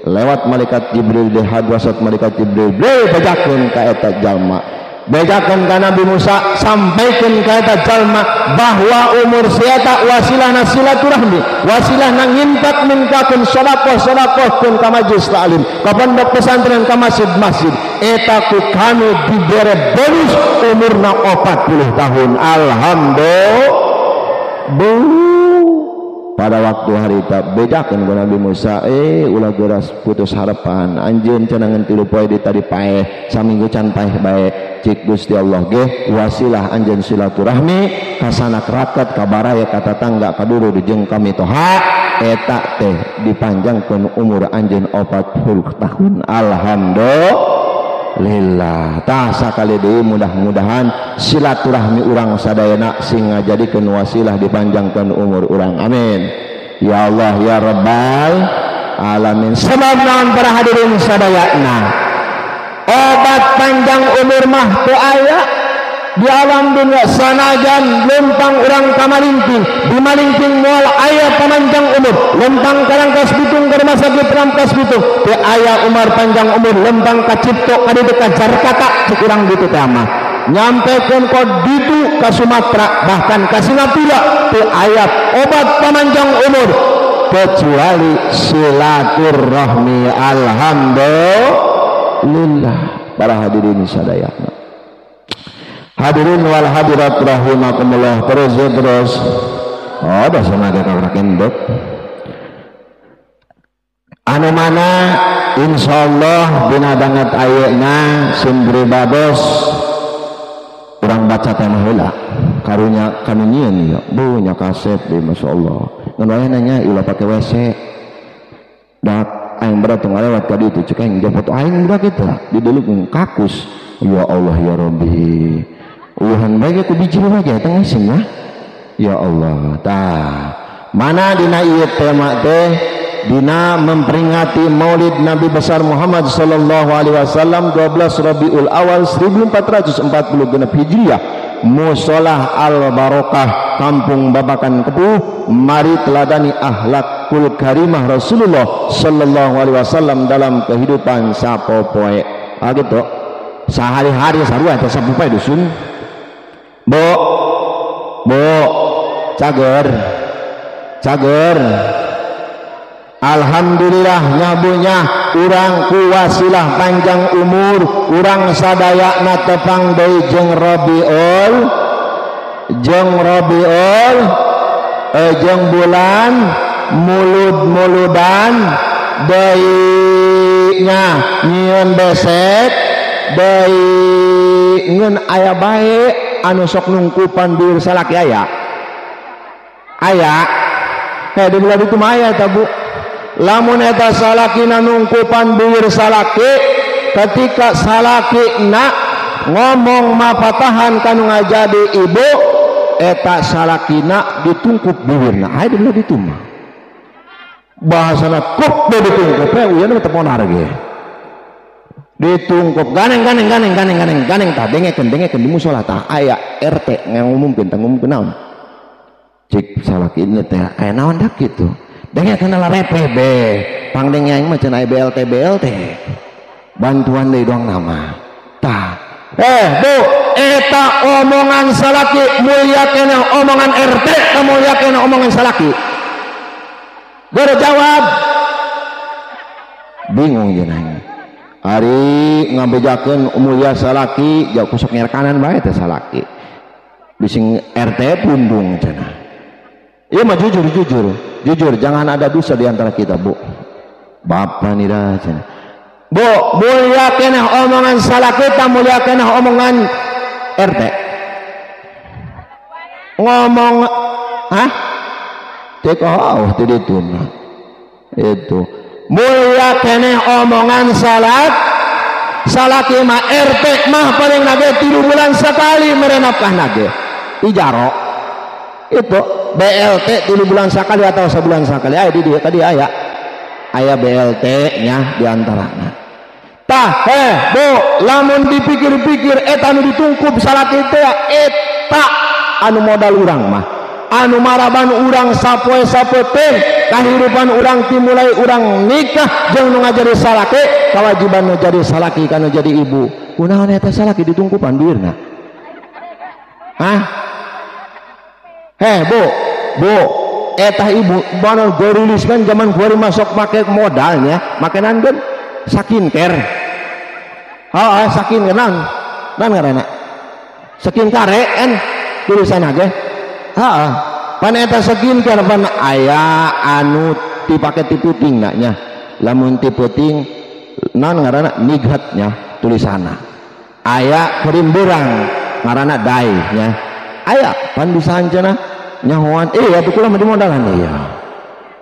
[SPEAKER 1] lewat malaikat Jibril di hadwasat malaikat Jibril bejakeun ka eta jalma bejakeun ka Nabi Musa sampaikeun ka eta jalma bahwa umur si eta wasilahna silaturahmi wasilahna ngintak mintakeun sedekah-sedekahkeun ka majelis taklim ka pondok pesantren ka masjid-masjid eta ku kami dibere bonus umurna 40 tahun alhamdulillah. Pada waktu hari itu bejakeun ku Nabi Musa ulah geura putus harapan anjeun cenah ngan 3 poe di tadi paeh saminggu can paeh bae cik Gusti Allah ge wasilah anjeun silaturahmi ka sanak raket ka baraya ka tatangga ka dulur jeung kami toha eta teh dipanjangkeun umur anjeun 40 tahun alhamdulillah. Tah sakali deui mudah-mudahan silaturahmi urang sadayana sing ngajadikeun wasilah dipanjangkeun umur urang amin ya Allah ya Rabbal alamin. Sebab naon para hadirin sadayana obat panjang umur mah teu aya di alam dunia sanajan lempang urang ka Malingping di Malingping moal aya pamanjang umur lempang ka Rangkas Bitung ka rumah sakit Rangkas Bitung teu aya umur panjang umur lempang ka Cipto ka ditu ka Jakarta cek urang ditu teh mah nyampekeun ka ditu ka Sumatera bahkan ka Singapura teu aya obat pamanjang umur. kecuali silaturahmi. Alhamdulillah. Para hadirin sadayana, hadirin wal hadirat rahimakumullah. Terus ya terus. Oh, dah sama kakak kendok. Anu mana insyaallah dina banget ayeuna sindri bados urang baca tanah heula karunya kanu nyieun ya bu nya kaset deh masyaallah ngan aya nanya ulah pake WC dak aing berat tong lewat ka ditu cek aing jemput aing budak eta di deuleuh kakus ya Allah ya Rabbi uhan bae ku biji bae eta ngising mah ya Allah. Tah mana dina ieu tema teh dina memperingati Maulid Nabi besar Muhammad sallallahu alaihi wasallam 12 Rabiul Awal 1440 genep Hijriah, Musolah Al Barokah Kampung Babakan Kepuh, mari teladani akhlakul karimah Rasulullah sallallahu alaihi wasallam dalam kehidupan sapopoe. Ah gitu. Sehari-hari sarua teh sapopoe dusun. Bo bo cager cager. Alhamdulillah nyabunya urang kuwasilah panjang umur urang sadayana tepang deui jeung Rabiul jeung bulan mulud-muludan deui nya nyieun besek deui ngeun aya bae anu sok nungkupan bibir salaki aya aya heh di bulan itu mah aya ta bu. Lamun eta salakina nungkupan bibir salaki ketika salakina ngomong mapatahan kanu ngajadi ibu eta salakina ditungkup bibirna aya di belah ditu mah bahasana kup ditungkup we uyeun teh ponar ge ditungkup ganeng ganeng ganeng ganeng ganeng ganeng tah dengekeun dengekeun di musala tah aya RT ngumumkeun tah ngumumkeun naon cik salakina teh aya naon dak kitu dengekeun lah repeh be pangdeng aing mah cenah BLT BLT bantuan deui doang nama tah bu eta omongan salaki mulia keneh omongan RT mulia keneh omongan salaki guru jawab bingung jeung aing ari ngabejakeun mulia salaki jauh kusok ngerkanan bae teh salaki bising RT pundung cenah ieu mah jujur jujur jujur jangan ada dosa di antara kita bu bapak nira cenah bu mulia keneh omongan salah kita mulia keneh omongan RT ngomong hah cek oh tidak itu itu mulia keneh omongan salah salaki mah RT mah paling nage 3 bulan sekali merenapkah nage ijaro itu BLT 3 bulan sekali atau sebulan sekali aya di dia tadi aya aya BLT nya diantarana tah bu lamun dipikir-pikir eta anu ditungkup salaki teh eta anu modal urang mah anu maraban urang sapoe sapoe kahirupan urang timulai urang nikah jeung nu ngajari salaki kewajiban nu jadi salaki kanu jadi ibu kunaon eta salaki ditungkupan bibirna hah bu bu eta ibu mana gorilis kan zaman gori masuk make modalnya make nanggeun skincare heeh skincare naon naon ngaranna skincare kan tulisan ge heeh pan eta skincare pan aya anu dipake ti puting nya lamun ti puting naon ngaranna nighatnya tulisanna aya krim berang ngaranna dai nya aya pan bisa cenah nyahoan atuh kula mah dimodalan iya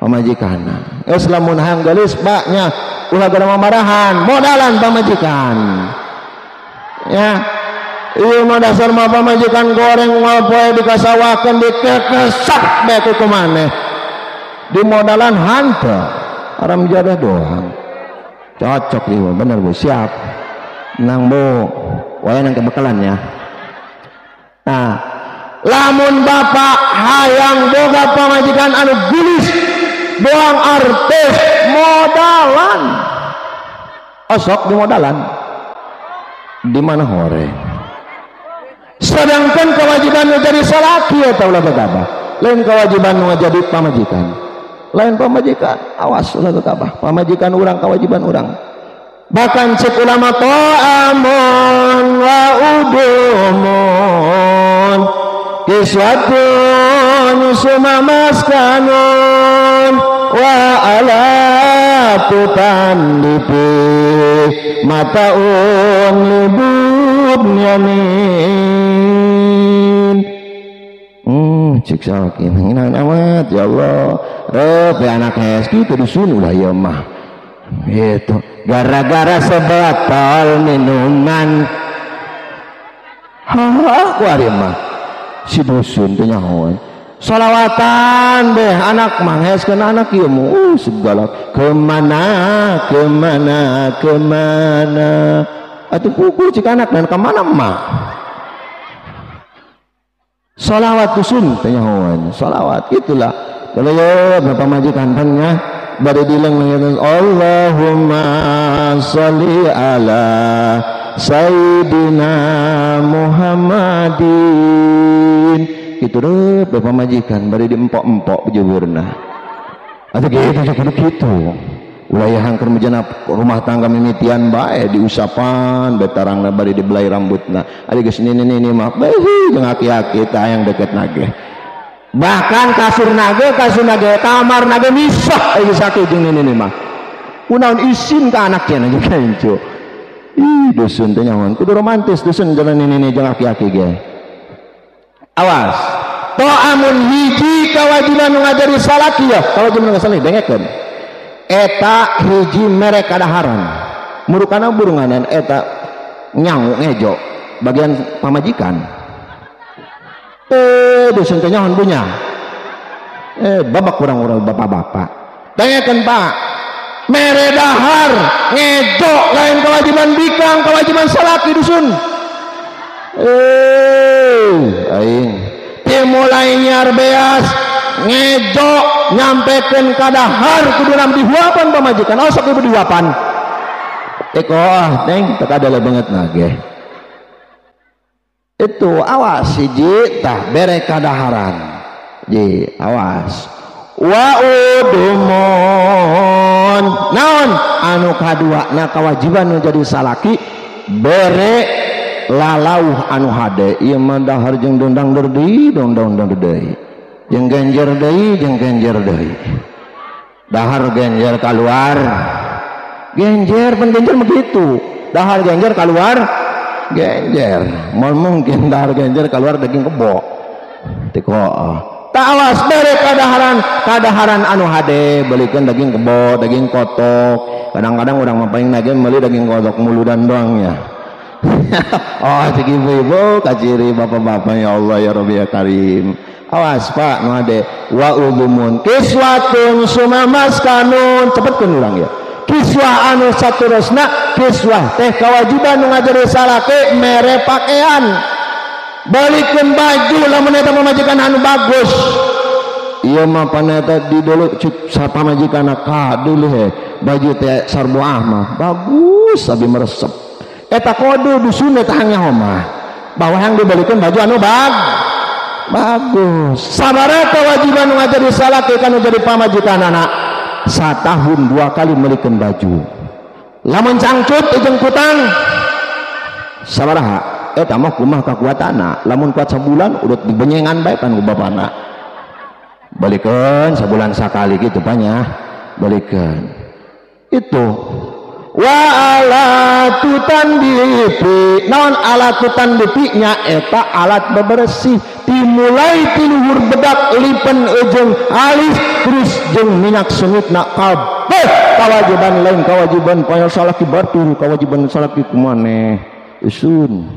[SPEAKER 1] pamajikanna geus lamun hayang geulis ba nya ulah gara mamarahan modalan pamajikan ya ieu mah dasar mah pamajikan goreng moal poe dikasawakeun dikekesak bae ku maneh dimodalan hanteu haram jadah doang cocok ieu bener bu siap nang bu wae nang kebekalan ya. Nah lamun bapak hayang boga pamajikan anu gelis doang artis modalan osok di modalan di mana hore sedangkan kewajiban menjadi salaki atau ulah gegabah lain kewajiban menjadi pamajikan. Lain pamajikan, awas ulah gegabah. Pamajikan urang kewajiban urang. Bahkan cek ulama ta'amun wa udumun kiswatun suma maskanun wa alatu tandipi mataun libun yamin. Cik salaki nginang amat ya Allah. Rep ya anak hes kitu dusun ulah ieu mah. Gitu. Gara-gara sebotol minuman. Haha ku ari mah. Si dusun teh nyahoan. Solawatan deh anak mangheskeun anak ieu mah segala kemana kemana kemana. Atuh pukul cik anak dan kemana mah. Solawat dusun teh nyahoan. Solawat itulah. Kalau yo bapak majikan pan nya bari dileng Allahumma sholli ala Sayyidina Muhammadin. Gitu deh bapak majikan bari diempok-empok jeburna. Atau gitu gitu gitu. Ulah hangker mejana rumah tangga mimitian bae diusapan betarangna bari dibelai rambutna. Ari geus nini-nini mah bae jeung aki-aki teh hayang deket nage. Bahkan kasur nage kamar nage misah ari sakit jeung nini-nini mah. Kunaon isin ka anaknya jeung kencu. Ih dusun teh nyahoan kudu romantis dusun jalan nini-nini jeung aki-aki ge. Awas. Ta'amun hiji kewajiban nu ngajari salaki ya, kewajiban nu salaki dengekeun. Eta hiji mere kadaharan. Murukana burunganan eta nyau ngejo bagian pamajikan. Dusun teh nyahoan punya. Babak kurang-kurang bapak-bapak. Dengekeun Pak. Mere dahar ngejo lain kewajiban bikang, kewajiban salaki dusun. Aing dimulai nyiar beas ngejo nyampekeun kadahar kudu nam dihuapan pamajikan. Oh sok ibu dihuapan. Eko ah neng teu kadala banget nage. Itu awas hiji tah bere kadaharan. Ji awas. Wa udumun naon anu kadua na kewajiban nu jadi salaki bere lalauh anu hade ieu mah dahar jeung dondang deui dondang deui jeung genjer deui jeung genjer deui dahar genjer keluar genjer pan genjer begitu dahar genjer keluar genjer moal mungkin dahar genjer keluar daging kebo tiko tawas bere kadaharan kadaharan anu hade belikeun daging kebo daging kotok kadang-kadang urang mah paling nage meuli daging kotok muludan doang ya. Oh cik ibu-ibu kaciri bapak-bapak ya Allah ya Rabbi ya Karim. Awas Pak nu hade wa udumun kiswatun suma maskanun cepetkeun urang ya. Kiswah anu saterusna kiswah teh kewajiban nu ngajari salaki mere pakaian. Balikeun baju lamun eta pamajikan anu bagus. Ieu mah paneta di dulu cik pamajikanna ka dulu he baju teh sarbuah mah bagus abi meresep. Eta kodu dusun eta hangnyaho mah bahwa yang dibalikan baju anu bagus. Sabaraha kewajiban nu ngajari salaki kanu jadi pamajikan anak satahun 2 kali melikeun baju. Lamun cangcut jeung kutang sabaraha eta mah kumaha kakuatanna. Lamun kuat sabulan udah dibenyengan bae pan ku bapana. Balikeun sabulan sakali kitu panya balikeun. Itu wa alatu tandipi naon alatu tandipi nya eta alat bebersih dimulai ti luhur bedak lipen ujung alis terus jeung minyak sengitna kabeh kewajiban lain kewajiban payah salaki batur kewajiban salaki kumaneh usun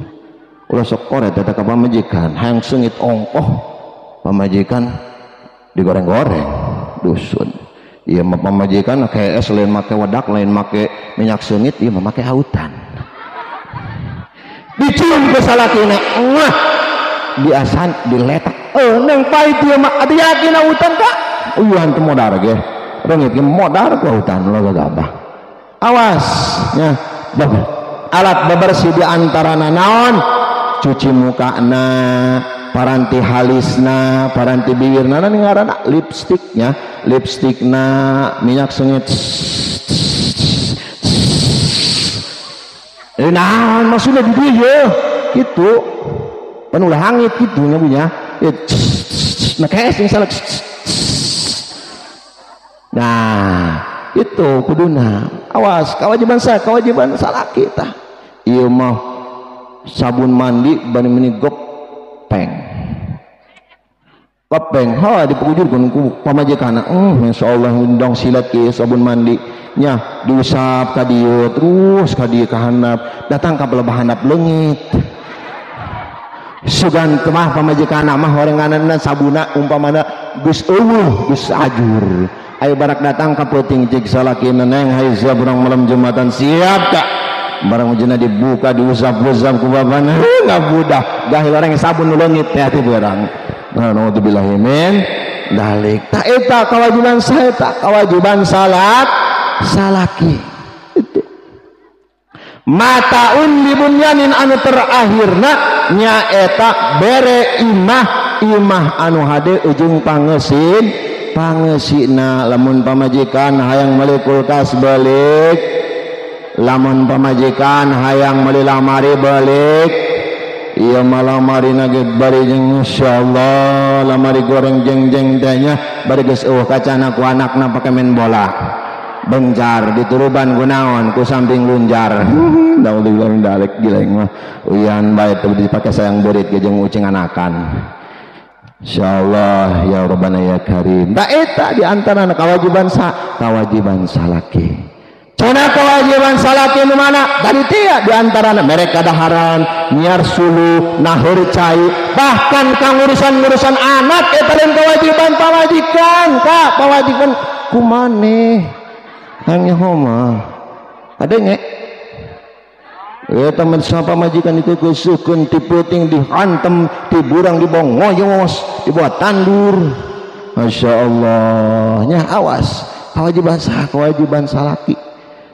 [SPEAKER 1] ulah sok koret eta ka pamajikan hayang sengit ongkoh pamajikan digoreng-goreng dusun. Iya mah pamajikan kayak es lain make wedak lain make minyak sengit ieu mah make autan. Dicium ke salakina wah diasan diletak neng pahit ieu mah atuh yakin autan ka uyuhan teu modar ge reungit ge modar ku autan lo gabah. Awas nya alat bebersih di antarana naon cuci mukana paranti halisna, paranti bibirna, nah ngaranna lipstiknya, lipstikna minyak sengit. Nah, maksudnya di dieu ye gitu. Pan ulah hangit kitu nya bu nya. Nah, kayak sing salah. Nah, itu kuduna. Awas, kewajiban saya, kewajiban salaki tah. Ieu mah sabun mandi bani meni gopeng. Gopeng, ha dipujurkeun ku pamajikanna. Insyaallah undang silat kieu sabun mandi. Nya diusap ka dieu terus ka dieu ka handap, datang ka belebah handap leungit. Sugan mah pamajikanna mah horenganna sabuna umpamana geus eueuh, geus ajur. Ayo barak datang ka peuting cik salakina neng hayu siap urang malam Jumatan siap kak. Barang ujuna dibuka diusap-usap ku bapana ngabudah gahil orang sabun nu leungit teh atuh beurang. Nah, naudzubillahi min dalik. Ta eta kewajiban saya, ta kewajiban salat salaki itu. Mataun libunyanin anu terakhirna nyaeta bere imah, imah anu hade ujung pangesin. Pangesina lamun pamajikan hayang meuli kulkas balik, lamun pamajikan hayang meuli lamari balik, ieu mah lamarina ge bari jeung insyaallah lamari goreng jeng-jeng teh nya bari geus eueuh kacana ku anakna pake main bola bencar dituruban ku naon ku samping lunjar. Naudzubillah min dzalik gileng mah uyan bae teu dipake sayang beurit ge jeung ucing anakan. Insyaallah ya Rabbana ya Karim. Da eta di antara kewajiban sa, kewajiban salaki. Cenah kewajiban salaki nu mana? Dari tia di antara mereka daharan, nyiar sulu, nahur cai, bahkan kang urusan-urusan anak eta lain kewajiban pamajikan, ka pamajikan kumaneh. Hang nyaho mah. Adenge? Eta mah pamajikan itu keuseukeun ti peuting dihantem, ti burang dibawa ngoyos, dibawa tandur. Masya Allah, nya awas kewajiban sah, kewajiban salaki.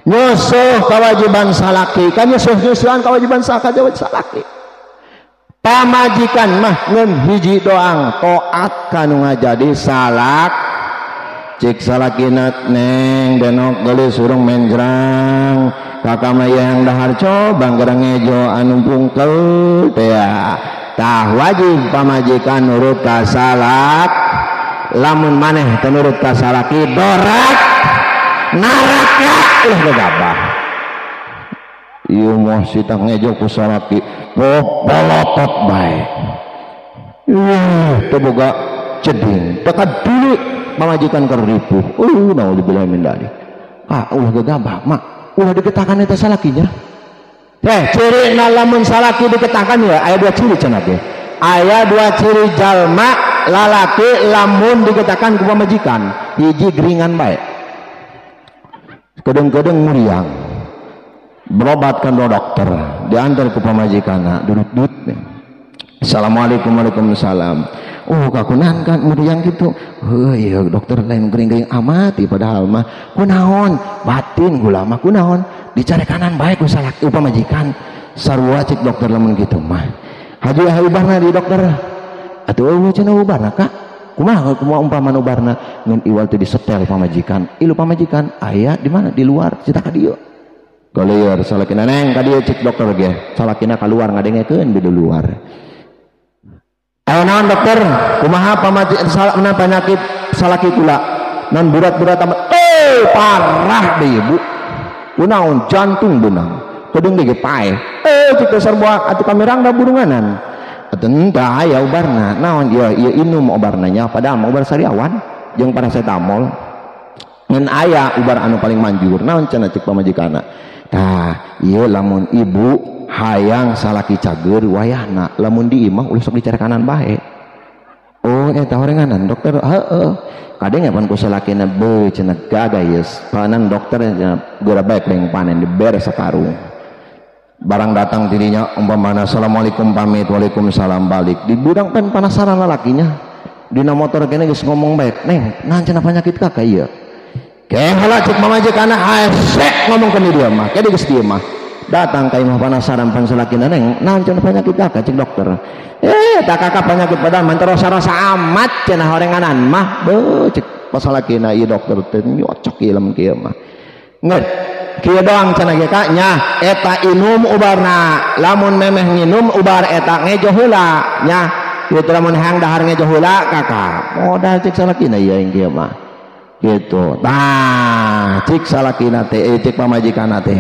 [SPEAKER 1] Nyusuh kewajiban salaki, kan nyusuh-nyusuhan kewajiban sah, kewajiban salaki. Pamajikan mah ngeun hiji doang, taat kanu ngajadi salak. Cik salakina neng denok geulis urang menjrang. Kakak mah yang dahar coba gerang ngejo anu pungkel teh tah wajib pamajikan nurut ka salak. Lamun maneh teu nurut ka salaki dorak naraka ulah gegabah. Ieu mah sitah ngejo ku salaki polotot bae. Ih teu boga ceding teu kaduli pamajikan keur ripuh. Naudzubillah min dzalik. Ah ulah gegabah mak. Ulah diketakan eta salakinya. Teh ciri lamun salaki diketakan ya aya dua ciri cenah teh. Aya dua ciri jalma lalaki lamun diketakan ku pamajikan, hiji geringan bae. Kedeng-kedeng muriang. Berobat kan dokter, diantar ku pamajikanna, dudut-dudut. Assalamualaikum waalaikumsalam. Oh kakunan kan muriang gitu. Heuh ieu dokter lain gering-gering amat padahal mah kunaon batin gula mah kunaon dicarekanan bae ku salaki pamajikan sarua cik dokter lamun kitu mah. Haji ubarna di dokter. Atuh eueuh cenah ubarna ka? Kumaha kumaha umpamana ubarna ngan iwal teu disetel pamajikan. Ilu pamajikan aya di mana? Di luar cita ka dieu. Galieur salakina neng ka dieu cik dokter ge. Salakina kaluar ngadengekeun di luar. Ayo naon dokter, kumaha pamajikan salakna penyakit salaki kula non berat-berat amat, parah deh ibu, kunaon jantung benang, kedeng ge paeh, cik dasar buah atuh kamerang da burunganan, atuh entah aya ubarna, naon ieu ieu inum obarna nya, padahal mah ubar sariawan jeung paracetamol, ngan aya ubar anu paling manjur, naon cenah cik pamajikanna, tah ieu lamun ibu hayang salaki cager wayahna lamun di imah ulah sok dicarekanan bae. Oh eta horenganan dokter heeh kadang pan ku salakina beuh cenah gagah yeus panan dokter cenah geura bae yang panen dibere sakarung. Barang datang dirinya umpamana assalamualaikum pamit waalaikumsalam balik di budang pan penasaran lalakinya dina motor kene geus ngomong bae neng naon cenah penyakit kakak ieu. Ke heula cek pamajikanna hesek ngomong ke dia mah kene geus dieu mah. Datang ka imah panasaran pan salakina neng, naon cenah penyakit kakak cek dokter. Tak kakak penyakit padahal mah rasa-rasa amat cenah horenganan mah. Beuh cek pasalakina ieu dokter teh nyocok ieu lamun kieu mah. Ngeut kieu doang cenah ge ka nya eta inum ubarna, lamun memeh nginum ubar eta ngejo heula nya. Kieu lamun hayang dahar ngejo heula kakak. Modal cek salakina ieu aing kieu mah. Gitu. Tah, cik salakina teh, cik pamajikanna teh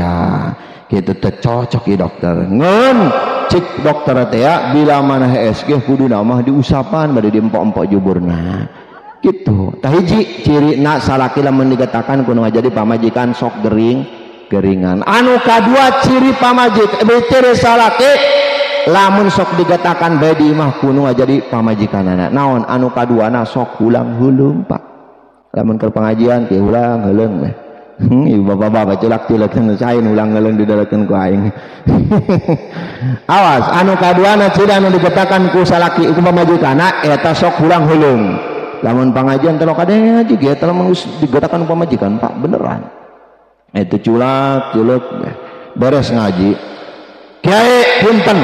[SPEAKER 1] gitu teh cocok ieu dokter. Ngeun cik dokter teh bila mana HSG kuduna mah diusapan bade diempok-empok juburna. Gitu. Tah hiji cirina salaki lamun digetakan kudu jadi pamajikan sok gering geringan. Anu kadua ciri pamajik, ciri salaki lamun sok digetakan bae di imah kudu jadi pamajikanana. Naon anu kaduana sok hulang-huleung Pak. Lamun keur pengajian ki ulang heuleung meh. Ibu bapak-bapak culak-culak sain ulang heuleung didalekeun ku aing. Awas anu kaduana ciri anu digetakan ku salaki ku pamajikanna eta sok ulang heuleung. Lamun pengajian teh kadang ngaji ge eta lamun geus digetakan ku pamajikan Pak beneran. Eta culak-culuk beres ngaji. Kiai punten,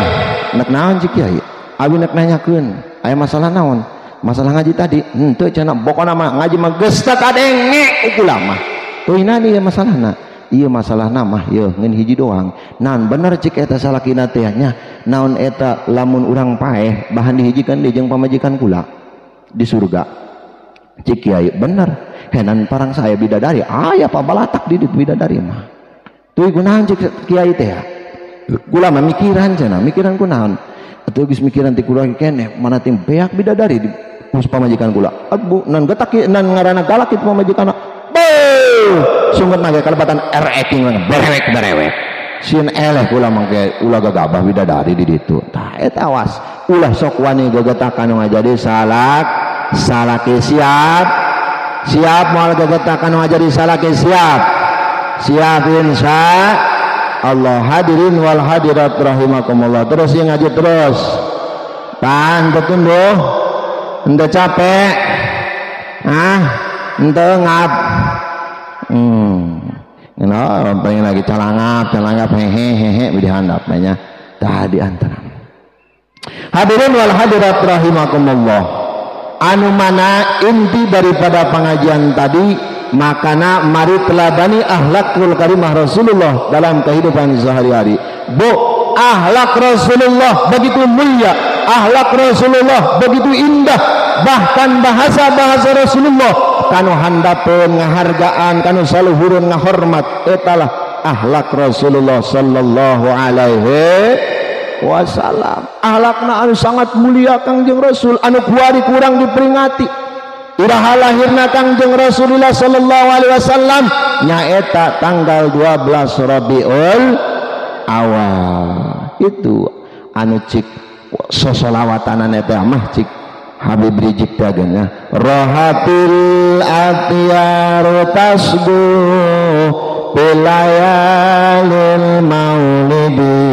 [SPEAKER 1] nek naon cik kiai? Abi nek nanyakeun, aya masalah naon? Masalah ngaji tadi, henteu cenah pokona mah ngaji mah geus teu kadenge ku mah. Teuina ieu masalahna. Ieu masalahna mah yeuh ngeun hiji doang. Naon bener cik eta salakina teh nya, naon eta lamun urang paeh bahan dihijikeun deui jeung pamajikan kula di surga. Cik kiai bener, henan parang saya bidadari, aya pabalatak di ditu bidadari mah. Teuing kunaon cik kiai teh? Kula mah mikiran cenah, mikiran kunaon? Atuh geus mikiran ti kula keneh, mana ting beak bidadari di pamajikan kula. Aduh, nan getak nan ngaranna galak itu pamajikanna. Beuh, sungguh naga kalebatan ereking berewek berewek. Sieun eleh kula mangke ulah gagabah bidadari di ditu. Tah eta awas, ulah sok wani gagetakan nu ngajadi salak, salaki siap. Siap moal gagetakan nu ngajadi salaki siap. Siap insya Allah. Hadirin wal hadirat rahimakumullah. Terus yang ngaji terus. Pan teu ente capek, ente ngap, nah, pengen lagi calangap, calangap, hehehe, hehe, dihandap, nanya, tadi antara. Hadirin wal hadirat rahimakumullah. Anu mana inti daripada pengajian tadi, makana mari teladani akhlakul karimah Rasulullah dalam kehidupan sehari-hari. Bu, akhlak Rasulullah begitu mulia, akhlak Rasulullah begitu indah, bahkan bahasa-bahasa Rasulullah kanu handapeun ngahargaan, kanu saluhureun ngahormat, etalah akhlak Rasulullah sallallahu alaihi wasallam. Akhlakna anu sangat mulia Kangjeng Rasul, anu kuari kurang diperingati. Iraha lahirna Kangjeng Rasulullah sallallahu alaihi wasallam nyaeta tanggal 12 Rabiul Awal. Itu anu cik sosolawatanan eta mah cik Habib Rizik teh nya rohatil atyaru tasbu bilayalil maulidi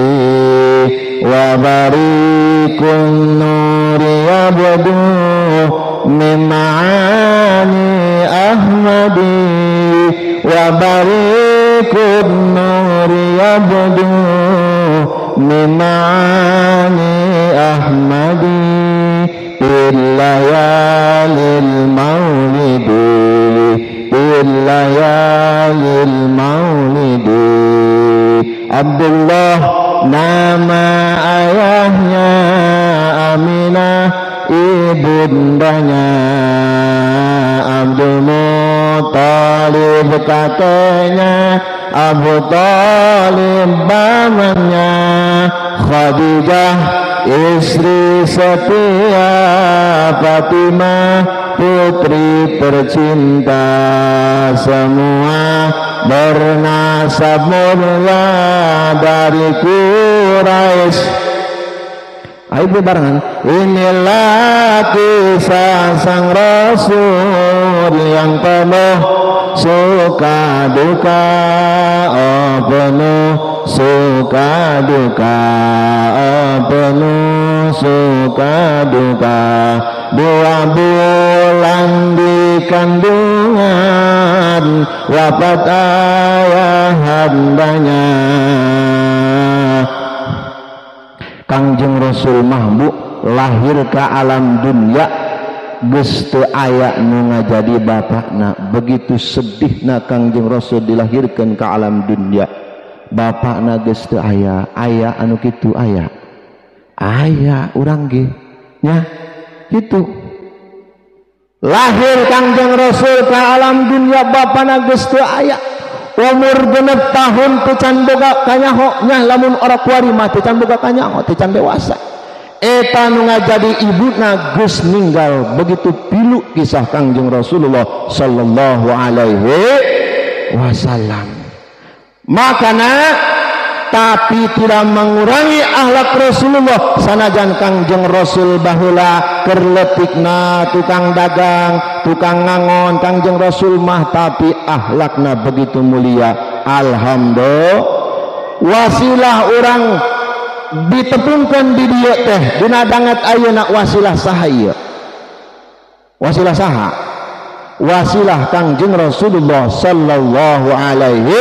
[SPEAKER 1] wa barikun nuri yabdu min ma'ani ahmadi wa barikun nuri yabdu min ma'ani ahmadi billayalil maulidi billayalil maulidi. Abdullah nama ayahnya, Aminah ibundanya, Abdul Muthalib kakeknya, Abu Thalib pamannya, Khadijah istri setia, Fatimah putri tercinta, semua bernasab mulia dari Quraisy. Ayo barengan. Inilah kisah sang Rasul yang penuh suka duka, oh penuh suka duka, oh penuh suka duka. 2 bulan di kandungan, wafat ayahandanya. Kangjeng Rasul mah bu lahir ka alam dunia geus teu aya nu ngajadi bapakna. Begitu sedihna Kangjeng Rasul dilahirkeun ka alam dunia, bapakna geus teu aya. Aya anu kitu aya, aya urang ge nya kitu. Lahir Kangjeng Rasul ka alam dunia bapakna geus teu aya. Umur 6 tahun teu can boga kanyaho nya, lamun orang kuari mah teu can boga kanyaho, teu can dewasa. Eta nu ngajadi ibuna geus ninggal. Begitu pilu kisah Kangjeng Rasulullah sallallahu alaihi wasallam. Makana tapi tidak mengurangi akhlak Rasulullah. Sanajan Kangjeng Rasul baheula keur leutikna tukang dagang, tukang ngangon Kangjeng Rasul mah, tapi akhlakna begitu mulia. Alhamdulillah. Wasilah urang ditepungkeun di dieu teh dina danget ayeuna wasilah saha ieu? Wasilah saha? Wasilah Kangjeng Rasulullah sallallahu alaihi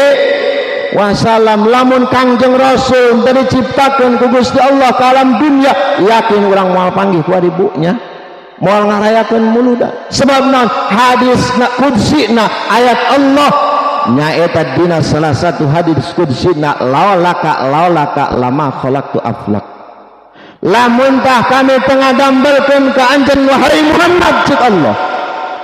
[SPEAKER 1] wasallam. Lamun Kangjeng Rasul teu diciptakeun ku Gusti Allah ka alam dunia, yakin urang moal panggih ku ibunya, moal ngarayakeun muludan. Sebab naon? Hadisna kudsina ayat Allah nyaeta dina salah satu hadis kudsina, laulaka laulaka lama khalaqtu aflak. Lamun tah kami tengah dambelkeun ka anjeun wahai Muhammad, cik Allah,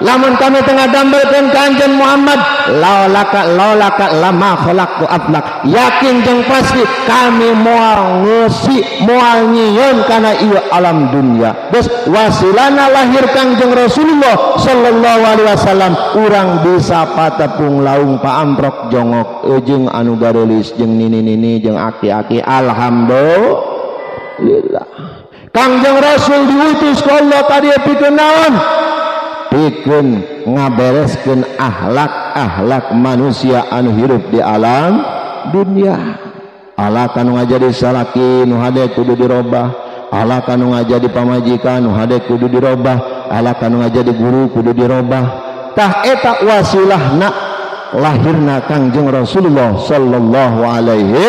[SPEAKER 1] lamun kami tengah dambelkeun ka anjeun Muhammad, laulaka laulaka lama khalaqtu aflak, yakin jeung pasti kami moal ngeusi, moal nyieun kana ieu alam dunia. Geus wasilana lahir Kangjeng Rasulullah sallallahu alaihi wasallam, urang bisa patepung laung paamprok jongok jeung anu gareulis jeung nini-nini jeung aki-aki. Alhamdulillah. Kangjeng Rasul diutus ku Allah ka dieu pikeun naon? Pikeun ngabereskeun akhlak-akhlak manusia anu hirup di alam dunia. Akhlak anu ngajadi salaki nu hade kudu dirobah, akhlak anu ngajadi pamajikan nu hade kudu dirobah, akhlak anu ngajadi guru kudu dirobah. Tah eta wasilahna lahirna Kangjeng Rasulullah sallallahu alaihi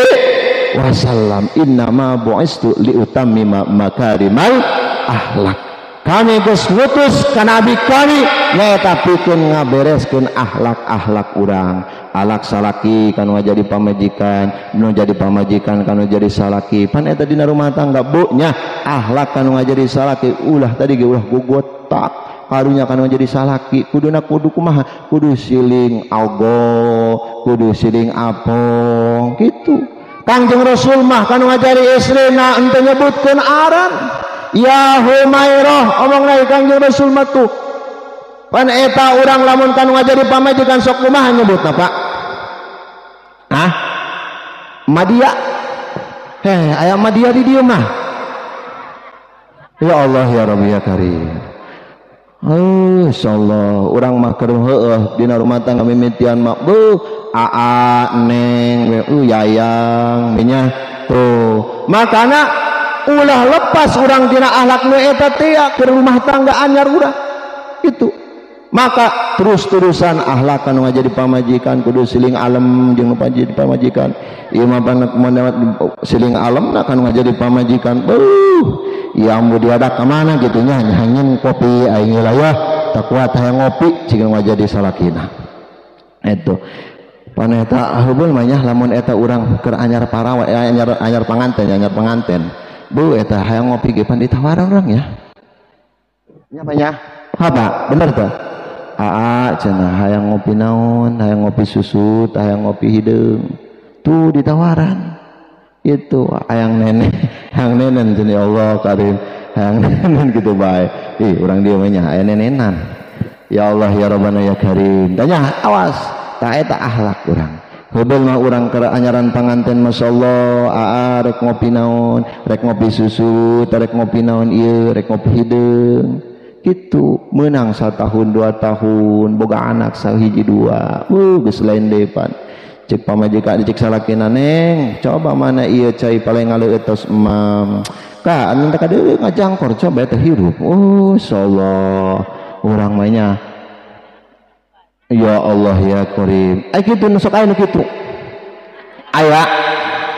[SPEAKER 1] wasallam. Innama bu'istu liutammima makarimal akhlak. Kami geus ngutus ka nabi kami nyaeta pikeun ngabereskeun akhlak-akhlak urang. Akhlak salaki kanu jadi pamajikan, nu jadi pamajikan kanu jadi salaki. Pan eta dina rumah tangga bu nya, akhlak kanu ngajadi salaki ulah tadi ge ulah gogotak. Karunya kanu jadi salaki kuduna kudu kumaha? Kudu siling ogo, kudu siling apong kitu. Kangjeng Rasul mah kanu ngajari istrina henteu nyebutkeun aran. Ya Humairah omong lagi Kangjeng Rasul mah tuh. Pan eta urang lamun kanu ngajari pamajikan sok kumaha nyebutna Pak? Hah? Madia. Heh, aya Madia di dieu mah. Ya Allah ya Rabbi ya Karim. Insyaallah urang mah keur heueuh dina rumah tangga mimitian mah beuh aa neng yayang nya tuh. Makana ulah lepas urang dina akhlak nu eta teh ke rumah tangga anyar urang itu. Maka terus-terusan akhlak anu ngajadi pamajikan kudu siling alem jeung nu pamajikan. Ieu mah siling alem na kanu ngajadi pamajikan. Beuh, ya ambu diadak ka mana kitu nya hangin kopi aing wilayah tak kuat hayang ngopi cing ngajadi salakina. Eta pan eta heubeul mah nya lamun eta urang keur anyar parawan anyar panganten, anyar panganten. Bu eta hayang ngopi ge pan ditawaran urang ya. Nya apa nya? Apa? Bener tuh. Aa cenah hayang ngopi naon, hayang ngopi susu, hayang ngopi hideung. Tuh ditawaran. Itu hayang nenek, hayang nenen cenah ya Allah karim, hayang nenen gitu bae. Ih urang dieu mah nya aya nenenan. Ya Allah ya Rabbana ya Karim. Tanya awas, tah eta akhlak urang. Heubeul mah urang keur anyaran panganten masyaallah, aa rek ngopi naon, rek ngopi susu, rek ngopi naon ieu, rek ngopi hideung. Gitu menang 1 tahun 2 tahun boga anak sahiji 2, geus lain deui pan. Cek pamajikan dicek salakina neng, coba mana ieu cai paling ngaleueut tos emam. Ka anu teh kadeuleu ngajangkor coba eta hirup. Oh insyaallah urang mah nya. Ya Allah ya Karim. Ai kitu nu sok aya nu kitu. Aya.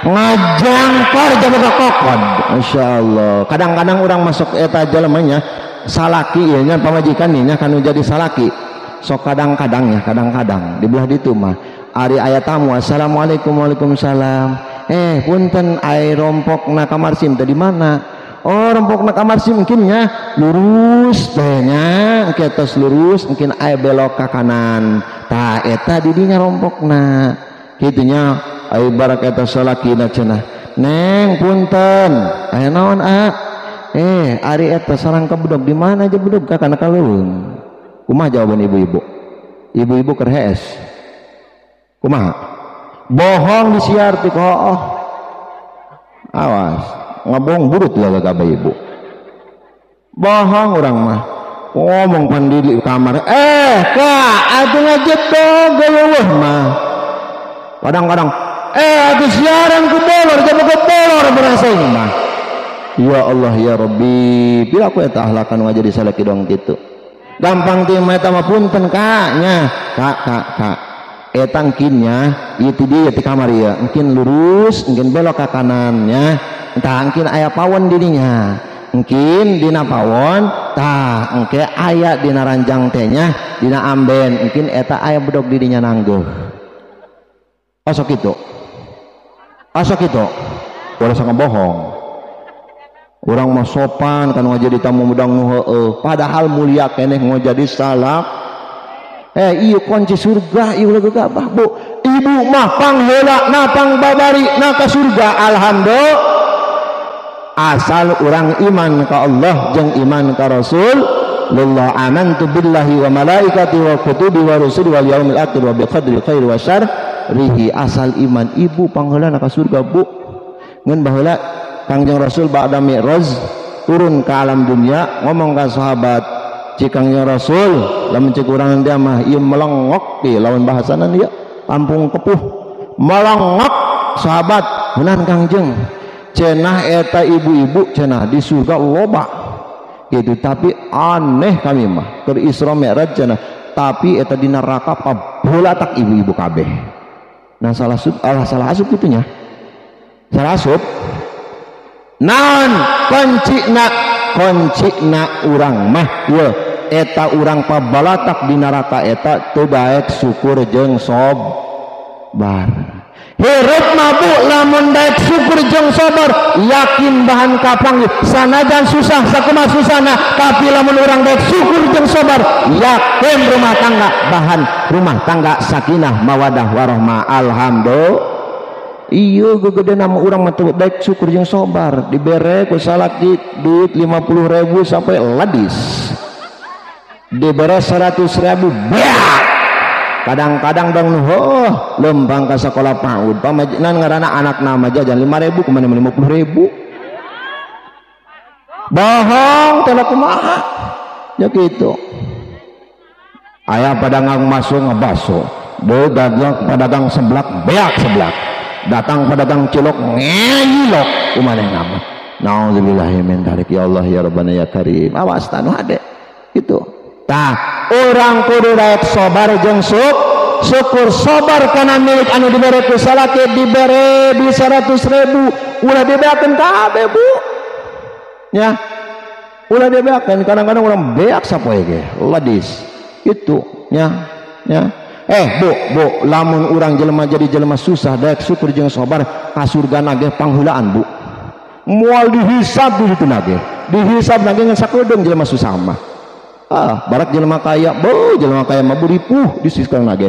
[SPEAKER 1] Ngajangkor jaga kokod. Masya Allah. Kadang-kadang orang masuk eta jelemanya salaki ieu nya pamajikan nya kanu jadi salaki. Sok kadang-kadang ya, kadang-kadang di belah ditu mah ari aya tamu, assalamualaikum waalaikumsalam. Punten ai rompokna kamar SIM teh di mana? Oh, rompokna kamar SIM mungkin nya lurus teh nya, engke tos lurus mungkin aya belok ka kanan. Tah eta di dinya rompokna. Kitu nya ai barak eta salakina cenah. Neng punten, aya naon a? Ari eta sarang kabedog di mana aja bedog ka kana kaleuweung. Kumaha jawaban ibu-ibu? Ibu-ibu keur hees. Kumaha? Bohong disiar ti oh. Awas, ngabohong burut lah gagabah ibu. Bohong urang mah. Ngomong pandili kamar. Kak, atuh ngajedog geueuh mah. Kadang-kadang atuh siaran ku bolor, jamu ku bolor berasa ini mah. Ya Allah ya Rabbi, pira ku eta ahlakan ngajadi salaki dong kitu. Gampang ti mah eta mah punten kak nya. Kak kak kak. Eta engkin nya, ieu ti dieu ti kamar ieu. Engkin lurus, engkin belok ka kanan nya. Tah engkin aya pawon di dinya. Engkin dina pawon, tah engke aya dina ranjang teh nya, dina amben, engkin eta aya bedog di dinya nangguh. Osok itu. Osok itu. Ulah sok bohong. Urang mah sopan kan ngajadi tamu mudang nu heueuh, padahal mulia keneh ngajadi salak. Ieu kunci surga ieu ulah gegabah bu. Ibu mah pangheula na pangbabari na ka surga alhamdulillah. Asal urang iman ka Allah jeung iman ka Rasul. Lillah amantu billahi wa malaikati wa kutubi wa rusuli wal yaumil akhir wa bi qadri khair wa syarrihi. Asal iman ibu pangheula na ka surga bu. Ngan baheula Kangjeng Rasul ba'da Mi'raj turun ke alam dunia ngomong ka sahabat, cik Kangjeng Rasul lamun cik urang dia mah ieu melengok di lawan bahasanan ieu kampung kepuh melengok sahabat meunang Kangjeng cenah eta ibu-ibu cenah di surga loba gitu, tapi aneh kami mah keur Isra Mi'raj cenah tapi eta di neraka pabolatak ibu-ibu kabeh. Nah salah asup, salah asup kitu nya, salah asup. Naon kuncina urang mah ieu eta urang pabalatak di neraka eta teu daek syukur jeung sabar. Hirup mah bu lamun daek syukur jeung sabar yakin bahan kapanggih sanajan susah sakumaha susahna tapi lamun urang daek syukur jeung sabar yakin rumah tangga bahan rumah tangga sakinah mawadah warahmah alhamdulillah. Iya gegede nama urang mah teu daek syukur jeung sabar dibere ku salaki duit 50.000 sampai ladis dibere 100.000 beak. Kadang-kadang dong oh lempang ka sekolah PAUD pamajikan ngaranna anak nama jajan 5.000 kumaha 50.000 bohong teh kumaha ya kitu. Aya pedagang masuk ngebaso pedagang pedagang seblak beak seblak datang pedagang cilok ngeyilok kumaha nama naudzubillahi min dzalik ya Allah ya Rabbana ya Karim awas tanu hade gitu. Tah urang kudu daek sabar jeung syukur sabar kana milik anu dibere ku salaki dibere di 100.000 ulah dibeakeun kabeh bu nya ulah dibeakeun. Kadang-kadang urang beak sapoe ge ladis gitu nya nya. Bu bu lamun urang jelema jadi jelema susah daek syukur jeung sabar ka surga nage pangheulaan bu moal dihisab di ditu nage dihisab nage ngan sakedeung jelema susah mah. Barak jelema kaya bu jelema kaya mah ripuh di sisi nage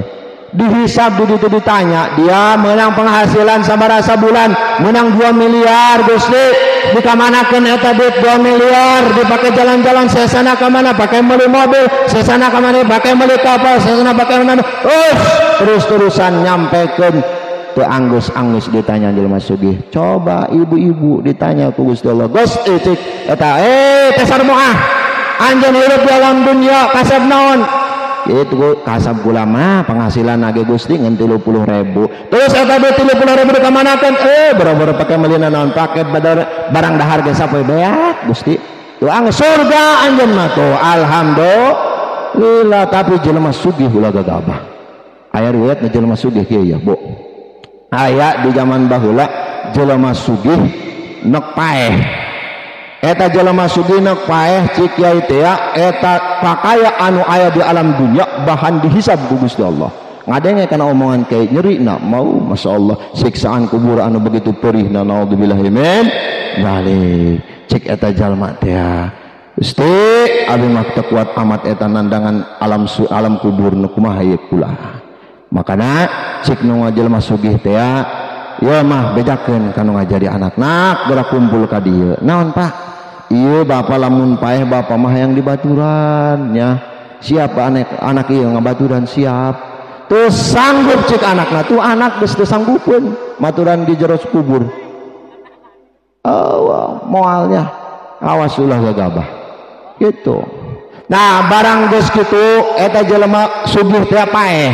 [SPEAKER 1] dihisab di ditu ditanya dia menang penghasilan sabaraha sabulan menang 2 miliar Gusti dikamanakeun eta duit 2 miliar dipakai jalan-jalan sesana ka mana pakai meuli mobil sesana ka mana pakai meuli kapal sesana pakai mana terus-terusan nyampekeun teu anggus-anggus ditanya jelema sugih. Coba ibu-ibu ditanya ku Gusti Allah Gusti cik eta teh sarmoah anjeun hirup di alam dunia kasab naon itu kasab kula mah penghasilan nage Gusti ngan 30.000 terus eta duit 30.000 dikamanakeun boro-boro pake meuli naon pake barang dahar ge sapoe beak Gusti tuang surga anjeun mah tuh alhamdulillah. Tapi jelema sugih ulah gagabah. Aya riwayat jelema sugih kieu ya bu, aya di zaman baheula Jelema sugih nek paeh. Eta jelema sugih nek paeh cik kiai teh eta pakaya anu aya di alam dunya bahan dihisab ku Gusti Allah. Ngadenge kana omongan kiai nyeri na mau masyaallah siksaan kubur anu begitu perih na naudzubillahi min dzalik. Cik eta jalma teh Gusti abi mah teu kuat amat eta nandangan alam kubur nu kumaha ieu kula. Makana cik nu jelema sugih teh ya mah bejakeun ka nu ngajari anakna geura kumpul ka dieu. Naon Pak? Ieu bapa lamun paeh bapa mah hayang dibaturan nya. Siap anak ieu ngabaturan siap. Teu sanggup cik anakna tuh anak geus teu sanggupeun maturan di jero kubur. Oh, moalnya awas ulah gagabah. Gitu. Nah barang geus kitu eta jelema sugih teh paeh.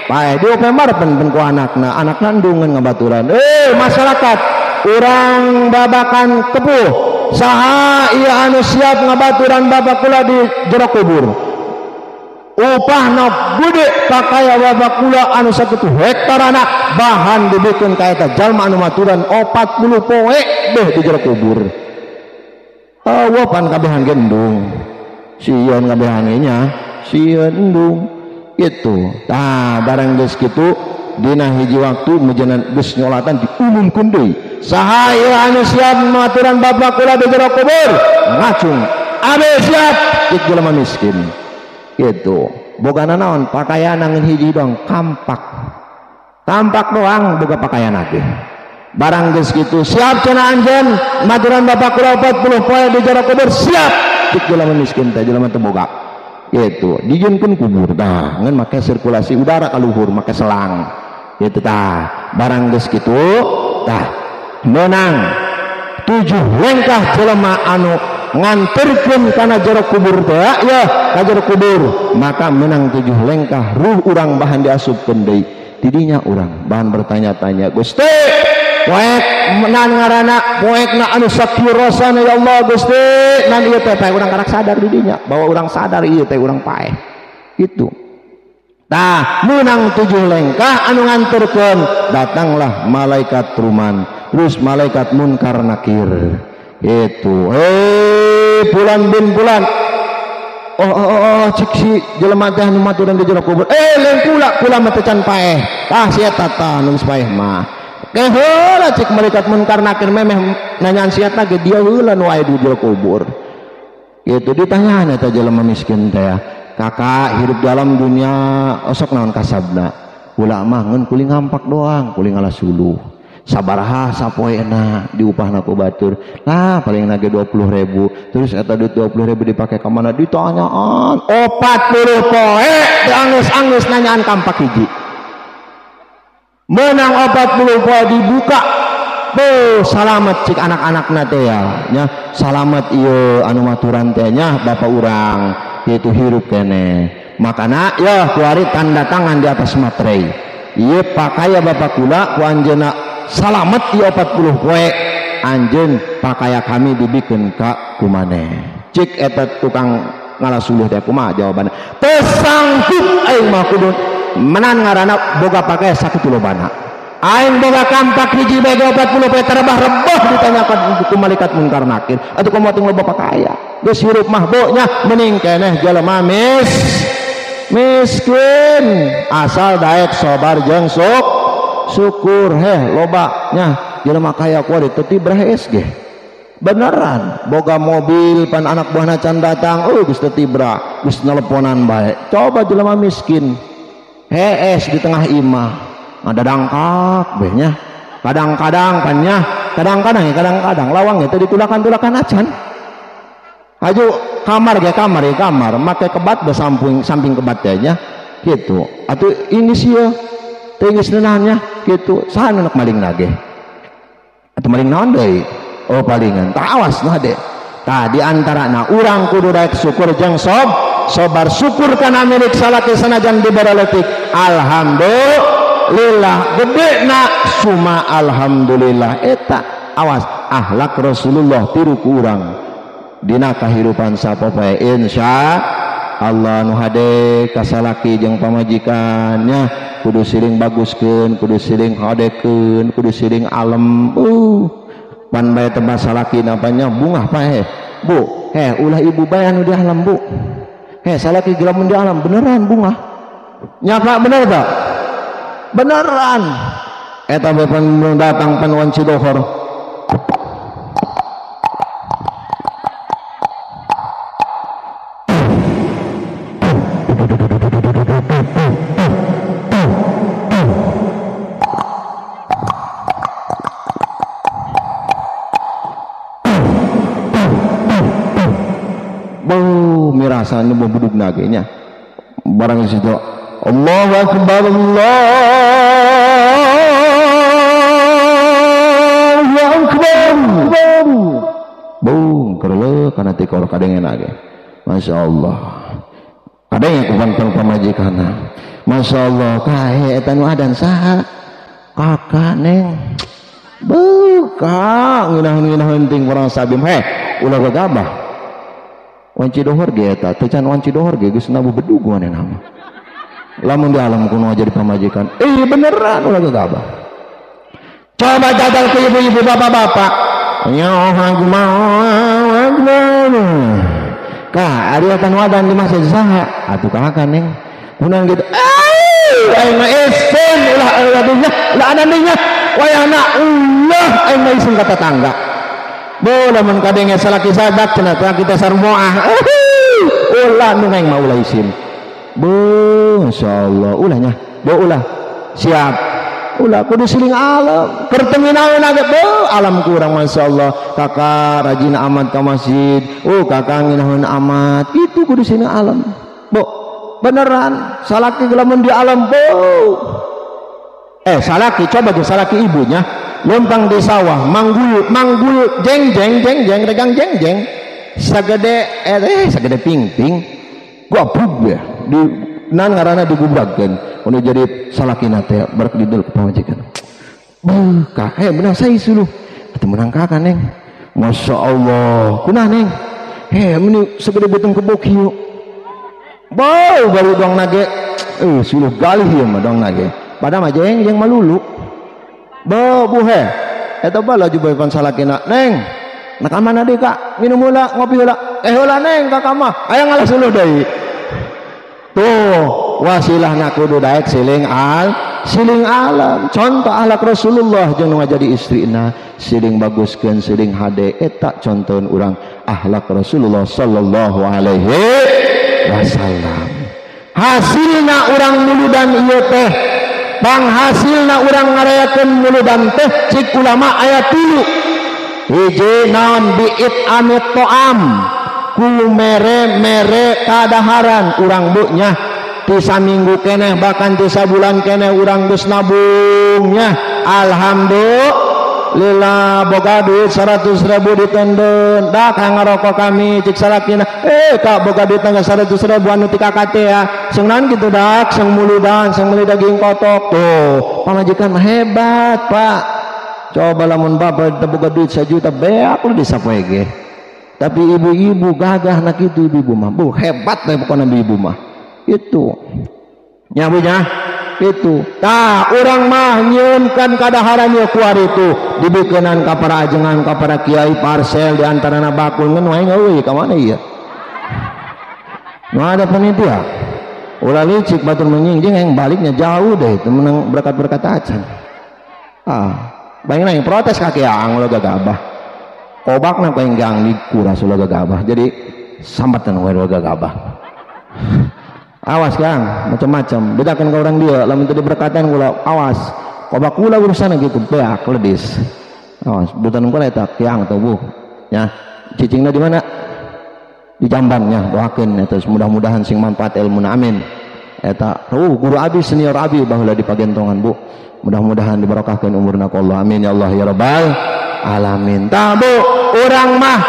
[SPEAKER 1] Paeh diopemar pen ku anakna, anakna endungan ngabaturan. Masyarakat urang babakan kepuh saha ieu anu siap ngabaturan bapak kula di jero kubur. Upahna gede pakaya bapak kula anu sakitu hektarana bahan dibikeun ka eta jalma anu maturan 40 poe deh di jero kubur. Awa pan kabehan gendung sieun kabehan nya sieun endung gitu. Tah barang geus kitu dina hiji waktu mejenan geus nyolatan diumumkeun deui saha ieu anu siap maturan bapak kula di jero kubur ngacung abe siap cik jelema miskin gitu. Bogana naon pakaian ngan hiji doang kampak kampak doang boga pakaian ge. Barang geus kitu siap cenah anjeun maturan bapak kula 40 poe di jero kubur siap cik jelema miskin teh jelema teu boga gitu. Dijieunkeun kubur tah ngan make sirkulasi udara ka luhur make selang gitu tah. Barang geus kitu tah meunang 7 lengkah jelema anu nganterkeun kana jero kubur teh ya ka jero kubur maka menang 7 lengkah ruh urang bahan diasupkeun deui. Tidinya urang bahan bertanya-tanya Gusti poek nan ngaranna poekna anu sakieu rasana ya Allah Gusti nan ieu teh paeh urang karak sadar di dinya bahwa urang sadar ieu teh urang paeh gitu. Tah meunang 7 lengkah anu nganterkeun datanglah malaikat Truman terus malaikat Munkar Nakir itu bulan bin bulan oh cik si jelema teh anu maturan di jero kubur lain kula kula mah teh can paeh tah si eta tah nu geus paeh mah. Keheula cik malaikat Munkar Nakir memeh nanyaan si eta ge dia heula nu aya di jero kubur. Gitu ditanyaan eta jelema miskin teh kakak hidup dalam dunia osok naon kasabna kula mah ngeun kuli ngampak doang kuli ngalas suluh sabaraha sapoena diupahna ku batur lah paling nage 20.000 terus eta duit 20.000 dipake ka mana ditanyaan 40 poe diangeus-angeus nanyaan kampak hiji menang 40 poe dibuka oh salamet cik anak-anakna teh ya nya salamet ieu anu maturan teh nya bapak urang yaitu hirup keneh makana ya kuari tanda tangan di atas materai ieu pakaya bapak kula ku anjeunna salamet ieu 40 poe anjeun pakaya kami dibikeun ka kumaneh cik eta tukang ngalasuluh teh kumaha jawabanna teu sanggup aing mah kudu menan ngaranna boga pakaya sakitu lobana aing boga kampak hiji bae 40 poe terebah rebah ditanyakan ku malaikat Munkar Nakir atuh kumaha teu loba pakaya geus hirup mah bo nya mending keneh jelema miskin asal daek sabar jeung syukur heh loba nya jelema kaya kuari teu tibrah ge beneran boga mobil pan anak buahna can datang oh geus teu tibra geus nelponan bae coba jelema miskin hees di tengah imah ngadadangkak beh nya kadang-kadang pan nya kadang-kadang ya kadang-kadang lawang teh ditulakan-tulakan acan haju kamar ge kamar ya kamar make kebat be samping kebat teh nya gitu atuh ini sia teh geus neunahnya gitu saha nu maling nage atuh maling naon deui oh palingan tah awas nah de tah di antarana urang kudu daek syukur jeung sobar syukur kana milik salaki sanajan dibere leutik alhamdulillah gede na suma alhamdulillah eta awas akhlak Rasulullah tiru ku urang dina kahirupan sapopoe insya Allah nu hade kasalaki jeung pamajikannya Kudu siling baguskeun, kudu siling hodekeun, kudu siling alem. Pan bae teh salaki napanya bungah pae. Bu, heh ulah ibu bae anu di alam bu. Heh salaki lamun di alam beneran bungah. Nya Pak bener tak? Beneran. Eta bae pan datang pan wanci dohor. Mirasana bubudug nage nya barang situ Allahu akbar Allahu akbar bung kerle kana tikor kadengen nage Masya Allah kadenge ku pantang pamajikanna Masya Allah kae eta nu adan saha kakak neng buka ngeunah-ngeunah ting urang sabim heh ulah gagabah wanci dohor ge eta teu can wanci dohor ge geus nabu bedug manehna mah lamun di alam kuno jadi pamajikan beneran ulah gegabah coba jajal ke ibu-ibu bapak-bapak ya ka ari eta nu adan di masjid saha atuh kakak neng kunaon gitu aing mah isin ulah ulah ulah adan dinya wayahna ulah aing mah isin ka tetangga. Bo lamun kadenge salaki sadak cenah teh kita sarmoah. Ulah nu aing mah ulah isin. Bo insyaallah ulahnya. Bo ulah. Siap. Ulah kudu siling alam. Kertemi naon ge bo alam kurang masyaallah. Kakak rajin amat ka masjid. Oh kakak ngeunaheun amat. Itu kudu siling alam. Bo beneran salaki lamun di alam bo. Salaki coba ge salaki ibunya. Lompang di sawah manggul manggul jeng jeng jeng jeng regang jeng jeng sagede sagede ping ping gua bug ya di nan ngaranna digubragkeun anu jadi salakina teh barek didul ku pamajikan beuh ka menang sai suluh atuh menang kakak neng Masya Allah kunah neng meni sagede beuteung kebo kieu bau baru dong nage suluh galih ieu mah dong nage padahal mah jeng jeng malulu bo buhe eta ba laju bae pan salakina neng nak mana deui kak minum heula ngopi heula heula neng ka mah aya ngalah suluh deui tuh wasilahna kudu daek siling al siling alam contoh akhlak Rasulullah jeung nu ngajadi istrina siling baguskeun siling hade eta contohun urang akhlak Rasulullah sallallahu alaihi wasallam hasilna urang muludan ieu teh panghasilna urang ngarayakeun muludan teh cik ulama aya 3 hiji naon biit amit to'am ku mere-mere kadaharan urang bu nya ti saminggu keneh bahkan ti sabulan keneh urang geus nabung nya alhamdulillah boga duit 100.000 ditendun dah ka ngarokok kami cik salakina kak boga duit tangga 100.000 anu ti kakak teh ya seng naon kitu dak seng muludan seng meuli daging kotok tuh pamajikan mah hebat pak coba lamun bapak teu boga duit 1 juta beak lu disapoe ge tapi ibu-ibu gagah nak itu ibu-ibu mah bu hebat deh pokoknya ibu mah itu nya bu nya itu tah urang mah nyieunkeun kadaharan ieu kuar itu dibikeunnan ka para ajengan ka para kiai parcel di antarana bakul ngeun wae euy ka mana ieu nu ada panitia ulah licik batur menyingjing yang baliknya jauh deh itu menang berkat-berkat acan bayang yang protes ka kiang ulah gagabah kobakna ku enggang dikuras ulah gagabah jadi sambatan we ulah gagabah awas kang macam-macam bedakan ke orang dia lamun teu diberkatan kula awas kobak kula urusan gitu beak ledis awas butan kula eta kiang teh bu nya cicingna di mana di jambannya doakeun eta mudah-mudahan sing manfaat ilmuna amin eta guru abi senior abi baheula di Pagentongan bu mudah-mudahan diberkahkeun umurna ku Allah amin ya Allah ya rabbal alamin tah bu urang mah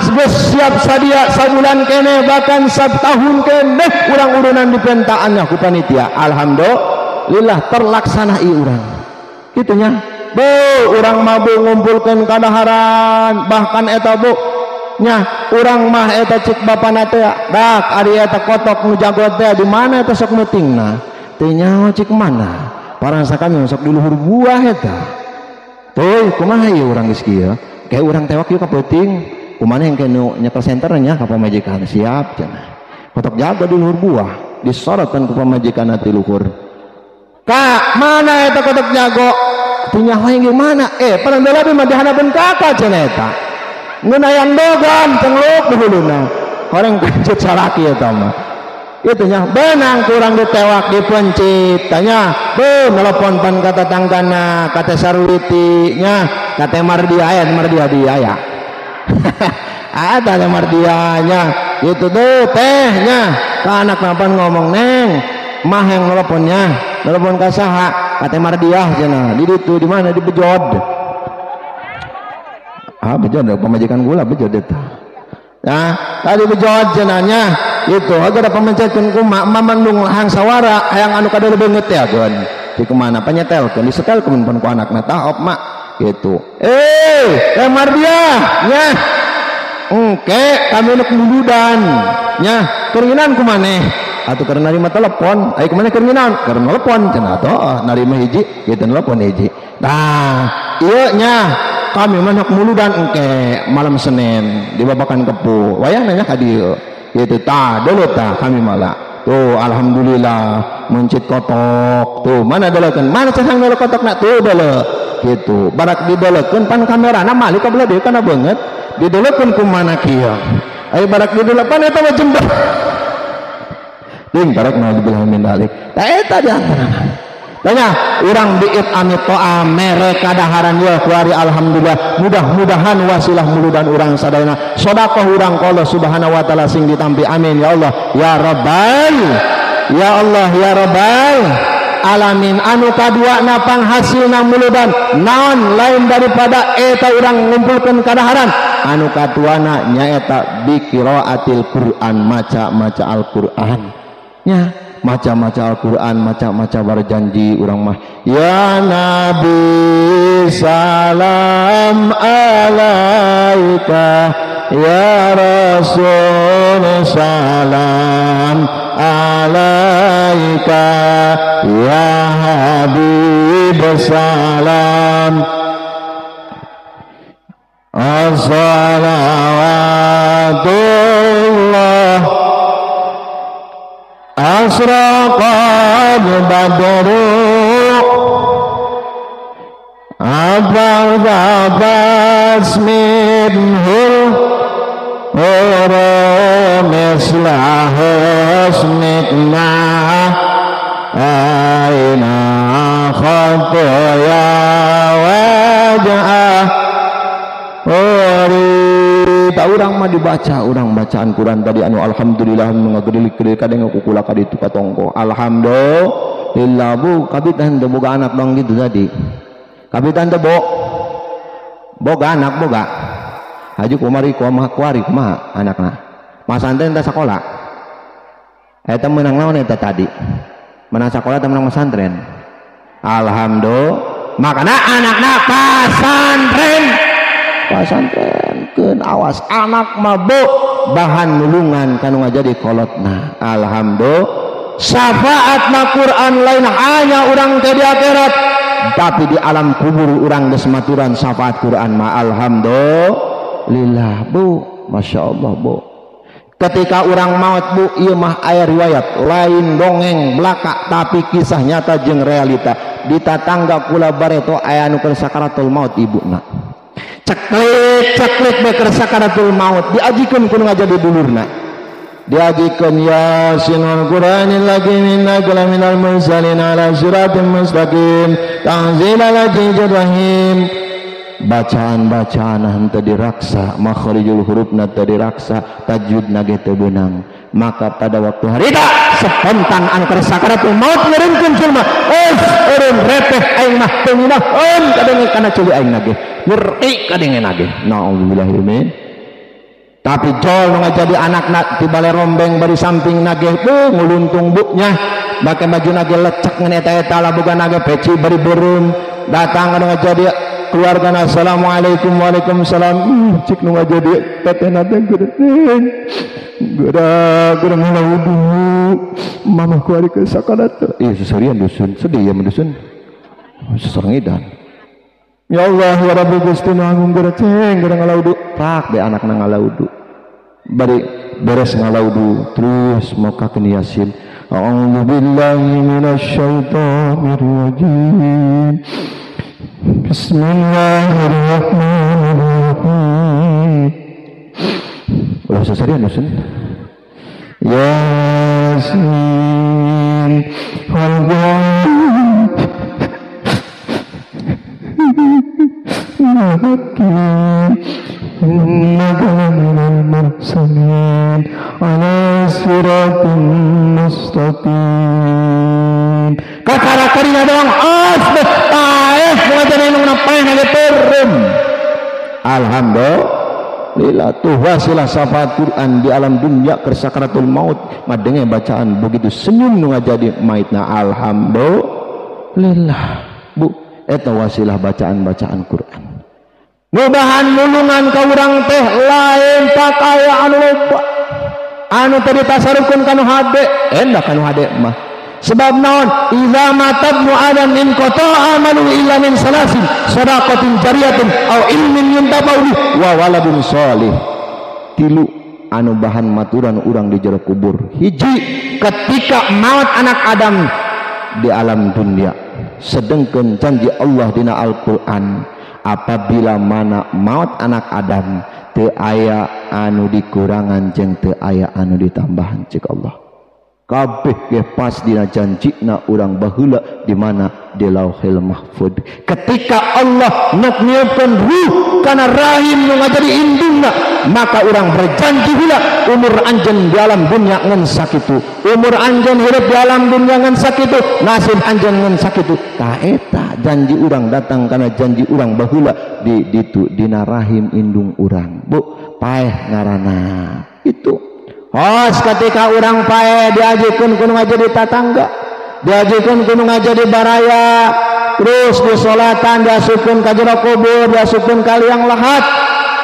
[SPEAKER 1] geus siap sadia sabulan keneh bahkan satahun keneh urang urunan dipentaannya ku panitia alhamdulillah terlaksana ieu urang kitu nya bu urang mah bu ngumpulkeun kadaharan bahkan eta bu nya urang mah eta cik bapana teh dak ari eta kotok nu jago teh di mana eta sok meutingna Teu nyaho cik mana parangsa kami sok di luhur buah eta. Tuh kumaha ieu urang geus kieu? Kayak urang tewak yuk ka peuting. Kumaha yang kena nyekel senter nya ka pamajikan siap cenah. Kotok jago di luhur buah disorotan ku pamajikan ti luhur. Kak, mana eta kotok jago? Teu nyaho yang gimana? Parang lebih mah dihanapeun kakak cenah eta. Ngeunayan dogan cengluk di huluna. Horeng kancut salaki eta mah. Itu nya benang kurang ditewak dipencit tanya bu nelpon pan kata tanggana kata Sarwiti nya kata Mardia aya Mardia dia ya ada Mardia nya itu tuh teh nya ka anak napan ngomong neng mah yang nelponnya nelpon ka saha kata Mardiah cenah di ditu di mana di Bejod ah Bejod pamajikan gula Bejod eta nah tadi Bejod cenahnya itu agar pemencetkeun kumaha mamandung hang sawara hayang anu kada leungeut teh ageun di kemana panyetelkeun disetelkeun pun ku anakna tah op mak gitu teh Mardiah nya engke kami nu muludan nya keringinan ku maneh atuh keur narima telepon ai kumaneh keringinan keur telepon cenah atuh narima hiji kitu telepon hiji tah ieu nya kami mah nok muludan engke malam Senin di Babakan Kepu wayahna nya ka dieu gitu tah dulu tah kami malah tuh alhamdulillah mencit kotok tuh mana dolokeun mana cahang dolo kotok nak tuh dolo gitu barak didolokeun pan kamerana malik kabelah deui kana beungeut didolokeun ku mana kieu aya barak didolokeun eta mah jember ding barak naudzubillah min dzalik tah eta di antarana tanya urang biit amit to'a mere kadaharan ya kuari alhamdulillah mudah-mudahan wasilah muludan urang sadayana sedekah urang ka Allah subhanahu wa taala sing ditampi amin ya Allah ya rabbal ya Allah ya rabbal alamin anu kaduana panghasilna muludan naon lain daripada eta urang ngumpulkeun kadaharan anu kaduana nyaeta bi qiraatil Quran maca-maca Al-Qur'an nya maca-maca Al-Quran, maca-maca berjanji urang mah ya Nabi salam alaika ya Rasul salam alaika ya Habib salam as-salawatullah asraqad badru abal minhul misla husnikna aina khataya wajah tak urang mah dibaca urang bacaan Quran tadi anu alhamdulillah ngagerilik-gerilik kadang ngakukula ka ditu ka tongko alhamdulillah bu kabitan teu boga anak dong gitu tadi kabitan teu boga anak boga haji kumari kumaha kuari kumaha anakna masantren teh sakola eta meunang naon eta tadi menang sakola teh menang masantren alhamdulillah makana anakna pasantren pasantren keun awas anak mabuk bahan nulungan kanu ngajadi kolotna alhamdulillah syafaatna Quran lain hanya urang teh di akhirat tapi di alam kubur urang geus maturan syafaat Quran mah alhamdulillah bu Masya Allah bu ketika urang maut bu ieu mah aya riwayat lain dongeng belaka tapi kisah nyata jeung realita di tatangga kula bareto aya anu keur sakaratul maut ibuna ceklik ceklik beker sakaratul maut diajikeun ku nu ngajadi dulurna diajikeun yasin wal qur'anil hakim innaka laminal mursalin ala siratim mustaqim tanzilal azizir rahim bacaan-bacaan henteu diraksa makhrijul hurufna teu diraksa tajwidna ge teu beunang maka pada waktu harita spontan anu keur sakaratul maut ngeurunkeun jelema eureun repeh aing mah teu ngeunaheun kadenge kana ceuli aing na ge nyeri kadenge na ge naudzubillah min tapi jol nu ngajadi anakna ti bale rombeng bari samping na ge bu nguluntung bu nya make baju na ge lecek ngan eta-eta lah boga na ge peci bari beureum datang anu ngajadi keluarga assalamualaikum waalaikumsalam cik nu ngajadi tetehna teh geuning geura geura ngala wudu Mama ku ari ke sakarat. Ih seserian dusun, sedih ya mendusun. Seserengidan. Ya Allah ya Rabbi Gusti nu agung geura ceng geura ngalaudu. Prak be anakna ngalaudu. Bari beres ngalaudu terus mokakeun Yasin. A'udzu billahi minasyaitonir rajim. Bismillahirrahmanirrahim. Ulah seserian dusun. Yasin wal hakim innaka laminal mursalin ala siratin mustaqim. Kakara karina doang as taeh ngajana nu paeh ge turun. Alhamdulillah tuh wasilah syafaat Quran di alam dunia keur sakaratul maut ngadenge bacaan begitu senyum nu ngajadi maitna. Alhamdulillah bu, eta wasilah bacaan-bacaan Quran. Mudahan nulungan ka urang teh lain pakaya anu loba anu teu ditasarufkeun kanu hade, endah kanu hade mah. Sebab naon? Idza matabnu adam in qata'a amalu illa min salasin sadaqatin jariyatin aw ilmin yuntafa'u bih wa waladun shalih. Tilu anu bahan maturan urang di jero kubur. Hiji, ketika maut anak Adam di alam dunia. Sedengkeun janji Allah dina Al-Qur'an, apabila mana maut anak Adam teu aya anu dikurangan jeung teu aya anu ditambahan cek Allah. Kabeh ge pas dina janjina urang baheula di mana di Lauhil Mahfud. Ketika Allah nek niupkeun ruh kana rahim nu ngajadi indungna, maka urang berjanji heula umur anjeun di alam dunya ngan sakitu, umur anjeun hirup di alam dunya ngan sakitu, nasib anjeun ngan sakitu. Tah eta janji urang datang kana janji urang baheula di ditu dina rahim indung urang. Bu, paeh ngaranna itu. Hos ketika urang paeh diajikeun ku nu ngajadi tatangga, diajikeun ku nu ngajadi baraya, terus disolatan, diasupkeun ka jero kubur, diasupkeun ka liang lahat.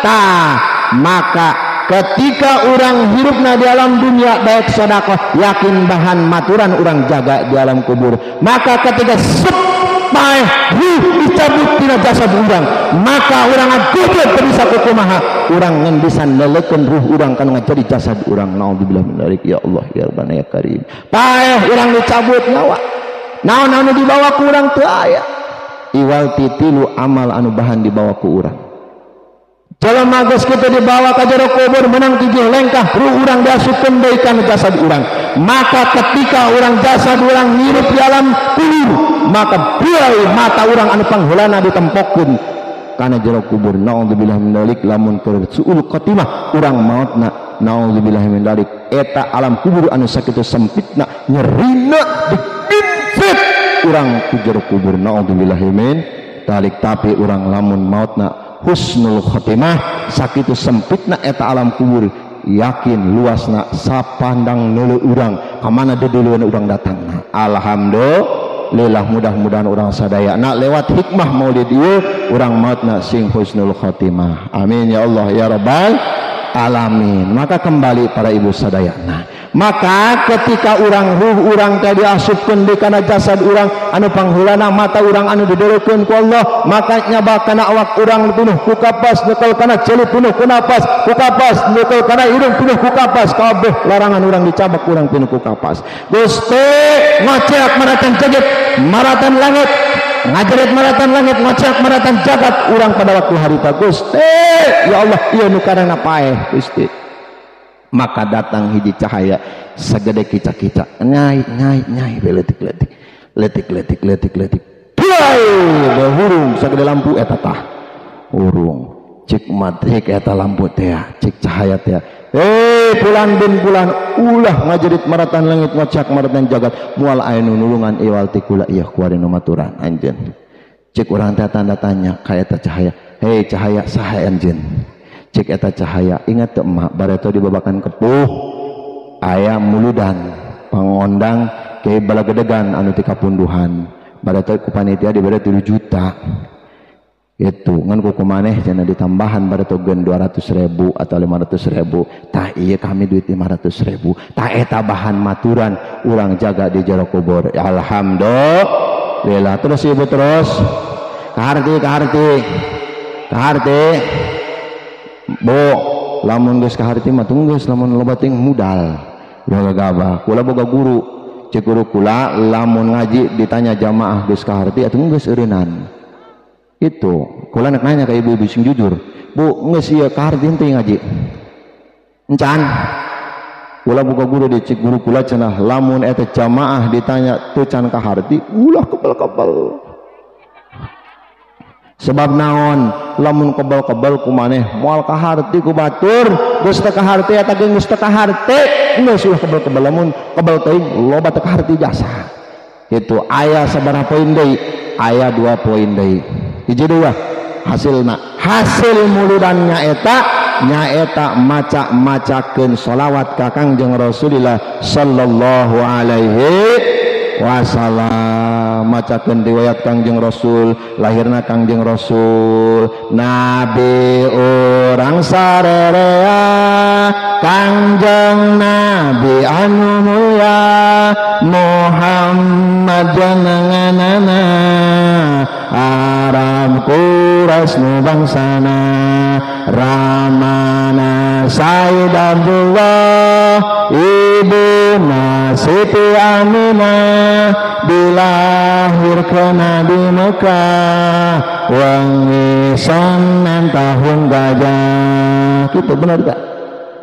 [SPEAKER 1] Tah, maka ketika urang hirupna di alam dunia baik sedekah, yakin bahan maturan urang jaga di alam kubur. Maka ketika sep paeh ruh dicabut tina jasad urang, maka urang agojo teu bisa kumaha, urang ngan bisa nelekeun ruh urang kana ngajadi jasad urang. Naudzubillah min dzalik. Ya Allah ya Rabbana ya Karim. Paeh urang dicabut nyawa, naon anu dibawa ku urang teu aya, iwal titilu amal anu bahan dibawa ku urang. Jelema geus kitu dibawa ka jero kubur menang 7 lengkah ruh urang diasupkeun deui kana jasad urang. Maka ketika urang jasad urang ngirup di alam kubur, maka buai mata urang anu pangheulana ditempokeun kana jero kubur. Naudzubillah min dzalik. Lamun keur suul khotimah urang maotna, naudzubillah min dzalik, eta alam kubur anu sakitu sempitna nyerina dikincit urang ku jero kubur. Naudzubillah min dzalik. Tapi urang lamun maotna husnul khotimah sakitu sempitna eta alam kubur, yakin luasna sapandang neuleuh urang kamana deduluan urang datangna. Alhamdulillah, mudah-mudahan urang sadayana lewat hikmah maulid ieu urang mautna sing husnul khotimah. Amin ya Allah ya Rabbal alamin. Maka kembali para ibu sadayana, maka ketika urang ruh urang teh diasupkeun di kana jasad urang anu pangheulana mata urang anu didorokeun ku Allah, maka nyaba kana awak urang pinuh ku kapas, nyekel kana ceuli pinuh ku napas, ku kapas nyekel kana irung pinuh ku kapas, kabeh larangan urang dicabak urang pinuh ku kapas. Gusti ngoceak maratan jagat maratan langit, ngajerit maratan langit, ngoceak maratan jagat urang pada waktu harita. Gusti ya Allah ieu nu karana paeh Gusti. Maka datang hiji cahaya segede kica-kica, nyai nyai nyai, letik letik letik letik letik letik, buai hurung segede lampu eta tah hurung cik mati eta lampu teh cik cahaya teh. Pulan bin pulan ulah ngajerit maratan langit ngocak maratan jagat, mual aya nu nulungan iwal ti kula ieu kuari nu maturan anjeun. Cik urang teh tanda tanya ka eta cahaya, hei cahaya saha anjeun? Cik eta cahaya, ingat teu emak bareto dibabakan kepuh aya muludan pangondang ke balagedegan anu ti kapunduhan, bareto ku panitia dibere 3 juta. Itu ngan kuku maneh cenah ditambahan baretogeun 200.000 atau 500.000. Tah ieu kami duit 500.000. Tah eta bahan maturan urang jaga di jero kubur. Alhamdulillah. Terus ibu terus. Kaharti kaharti. Kaharti. Bu, lamun geus kaharti mah tunggeus lamun loba teuing mudal. Ulah gagabah. Kula boga guru. Cek guru kula lamun ngaji ditanya jamaah geus kaharti atuh geus eureunnan. Itu kula nek nanya ke ibu-ibu sing jujur, bu geus ieu kaharti henteu ngaji encan. Kula buka guru di cik guru kula cenah lamun eta jamaah ditanya teu can kaharti ulah kebal-kebal. Sebab naon lamun kebal-kebal ku maneh moal kaharti ku batur, geus teu kaharti eta ge geus teu kaharti, geus ulah kebal-kebal lamun kebal teuing loba teu kaharti jasa. Itu aya sabaraha poin deui? Aya 2 poin deui. Hiji dua hasilna, hasil muludan nyaeta nyaeta maca-macakeun sholawat ka Kangjeng Rasulillah sallallahu alaihi wasallam, macakeun riwayat Kangjeng Rasul, lahirna Kangjeng Rasul, nabi urang sarerea, Kangjeng Nabi anu mulya, Muhammad jenenganana, Arab Quraisy nu bangsana, Ramana Said Abdullah, ibuna Siti Aminah, dilahirkeun di Mekah, wengi Senin tahun gajah. Gitu benar tak?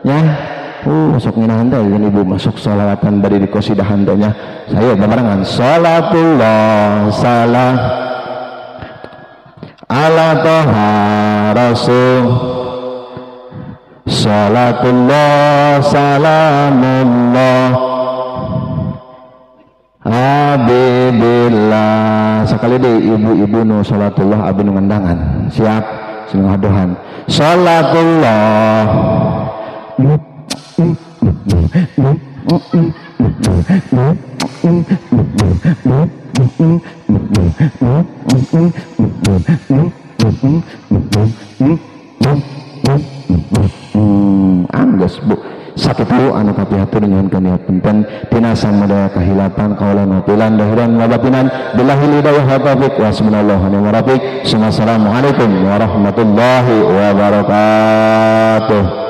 [SPEAKER 1] Ya. Masuk nginahan teh ibu masuk sholawatan bari di qasidahan teh nya. Saya babarengan salatullah salam ala toha rasul salatullah salamullah habibillah. Sekali deh ibu-ibu nu salatullah abi nu ngandangan siap sing ngadohan salatullah. Angges bu sakitu anu kapihatur nyuhunkeun punten tina samudaya kahilapan kaulan wa pilan dahiran wa batinan billahi hidayah wa taufiq wa subhanallahu wa ni'mal rafiq. Assalamualaikum warahmatullahi wabarakatuh.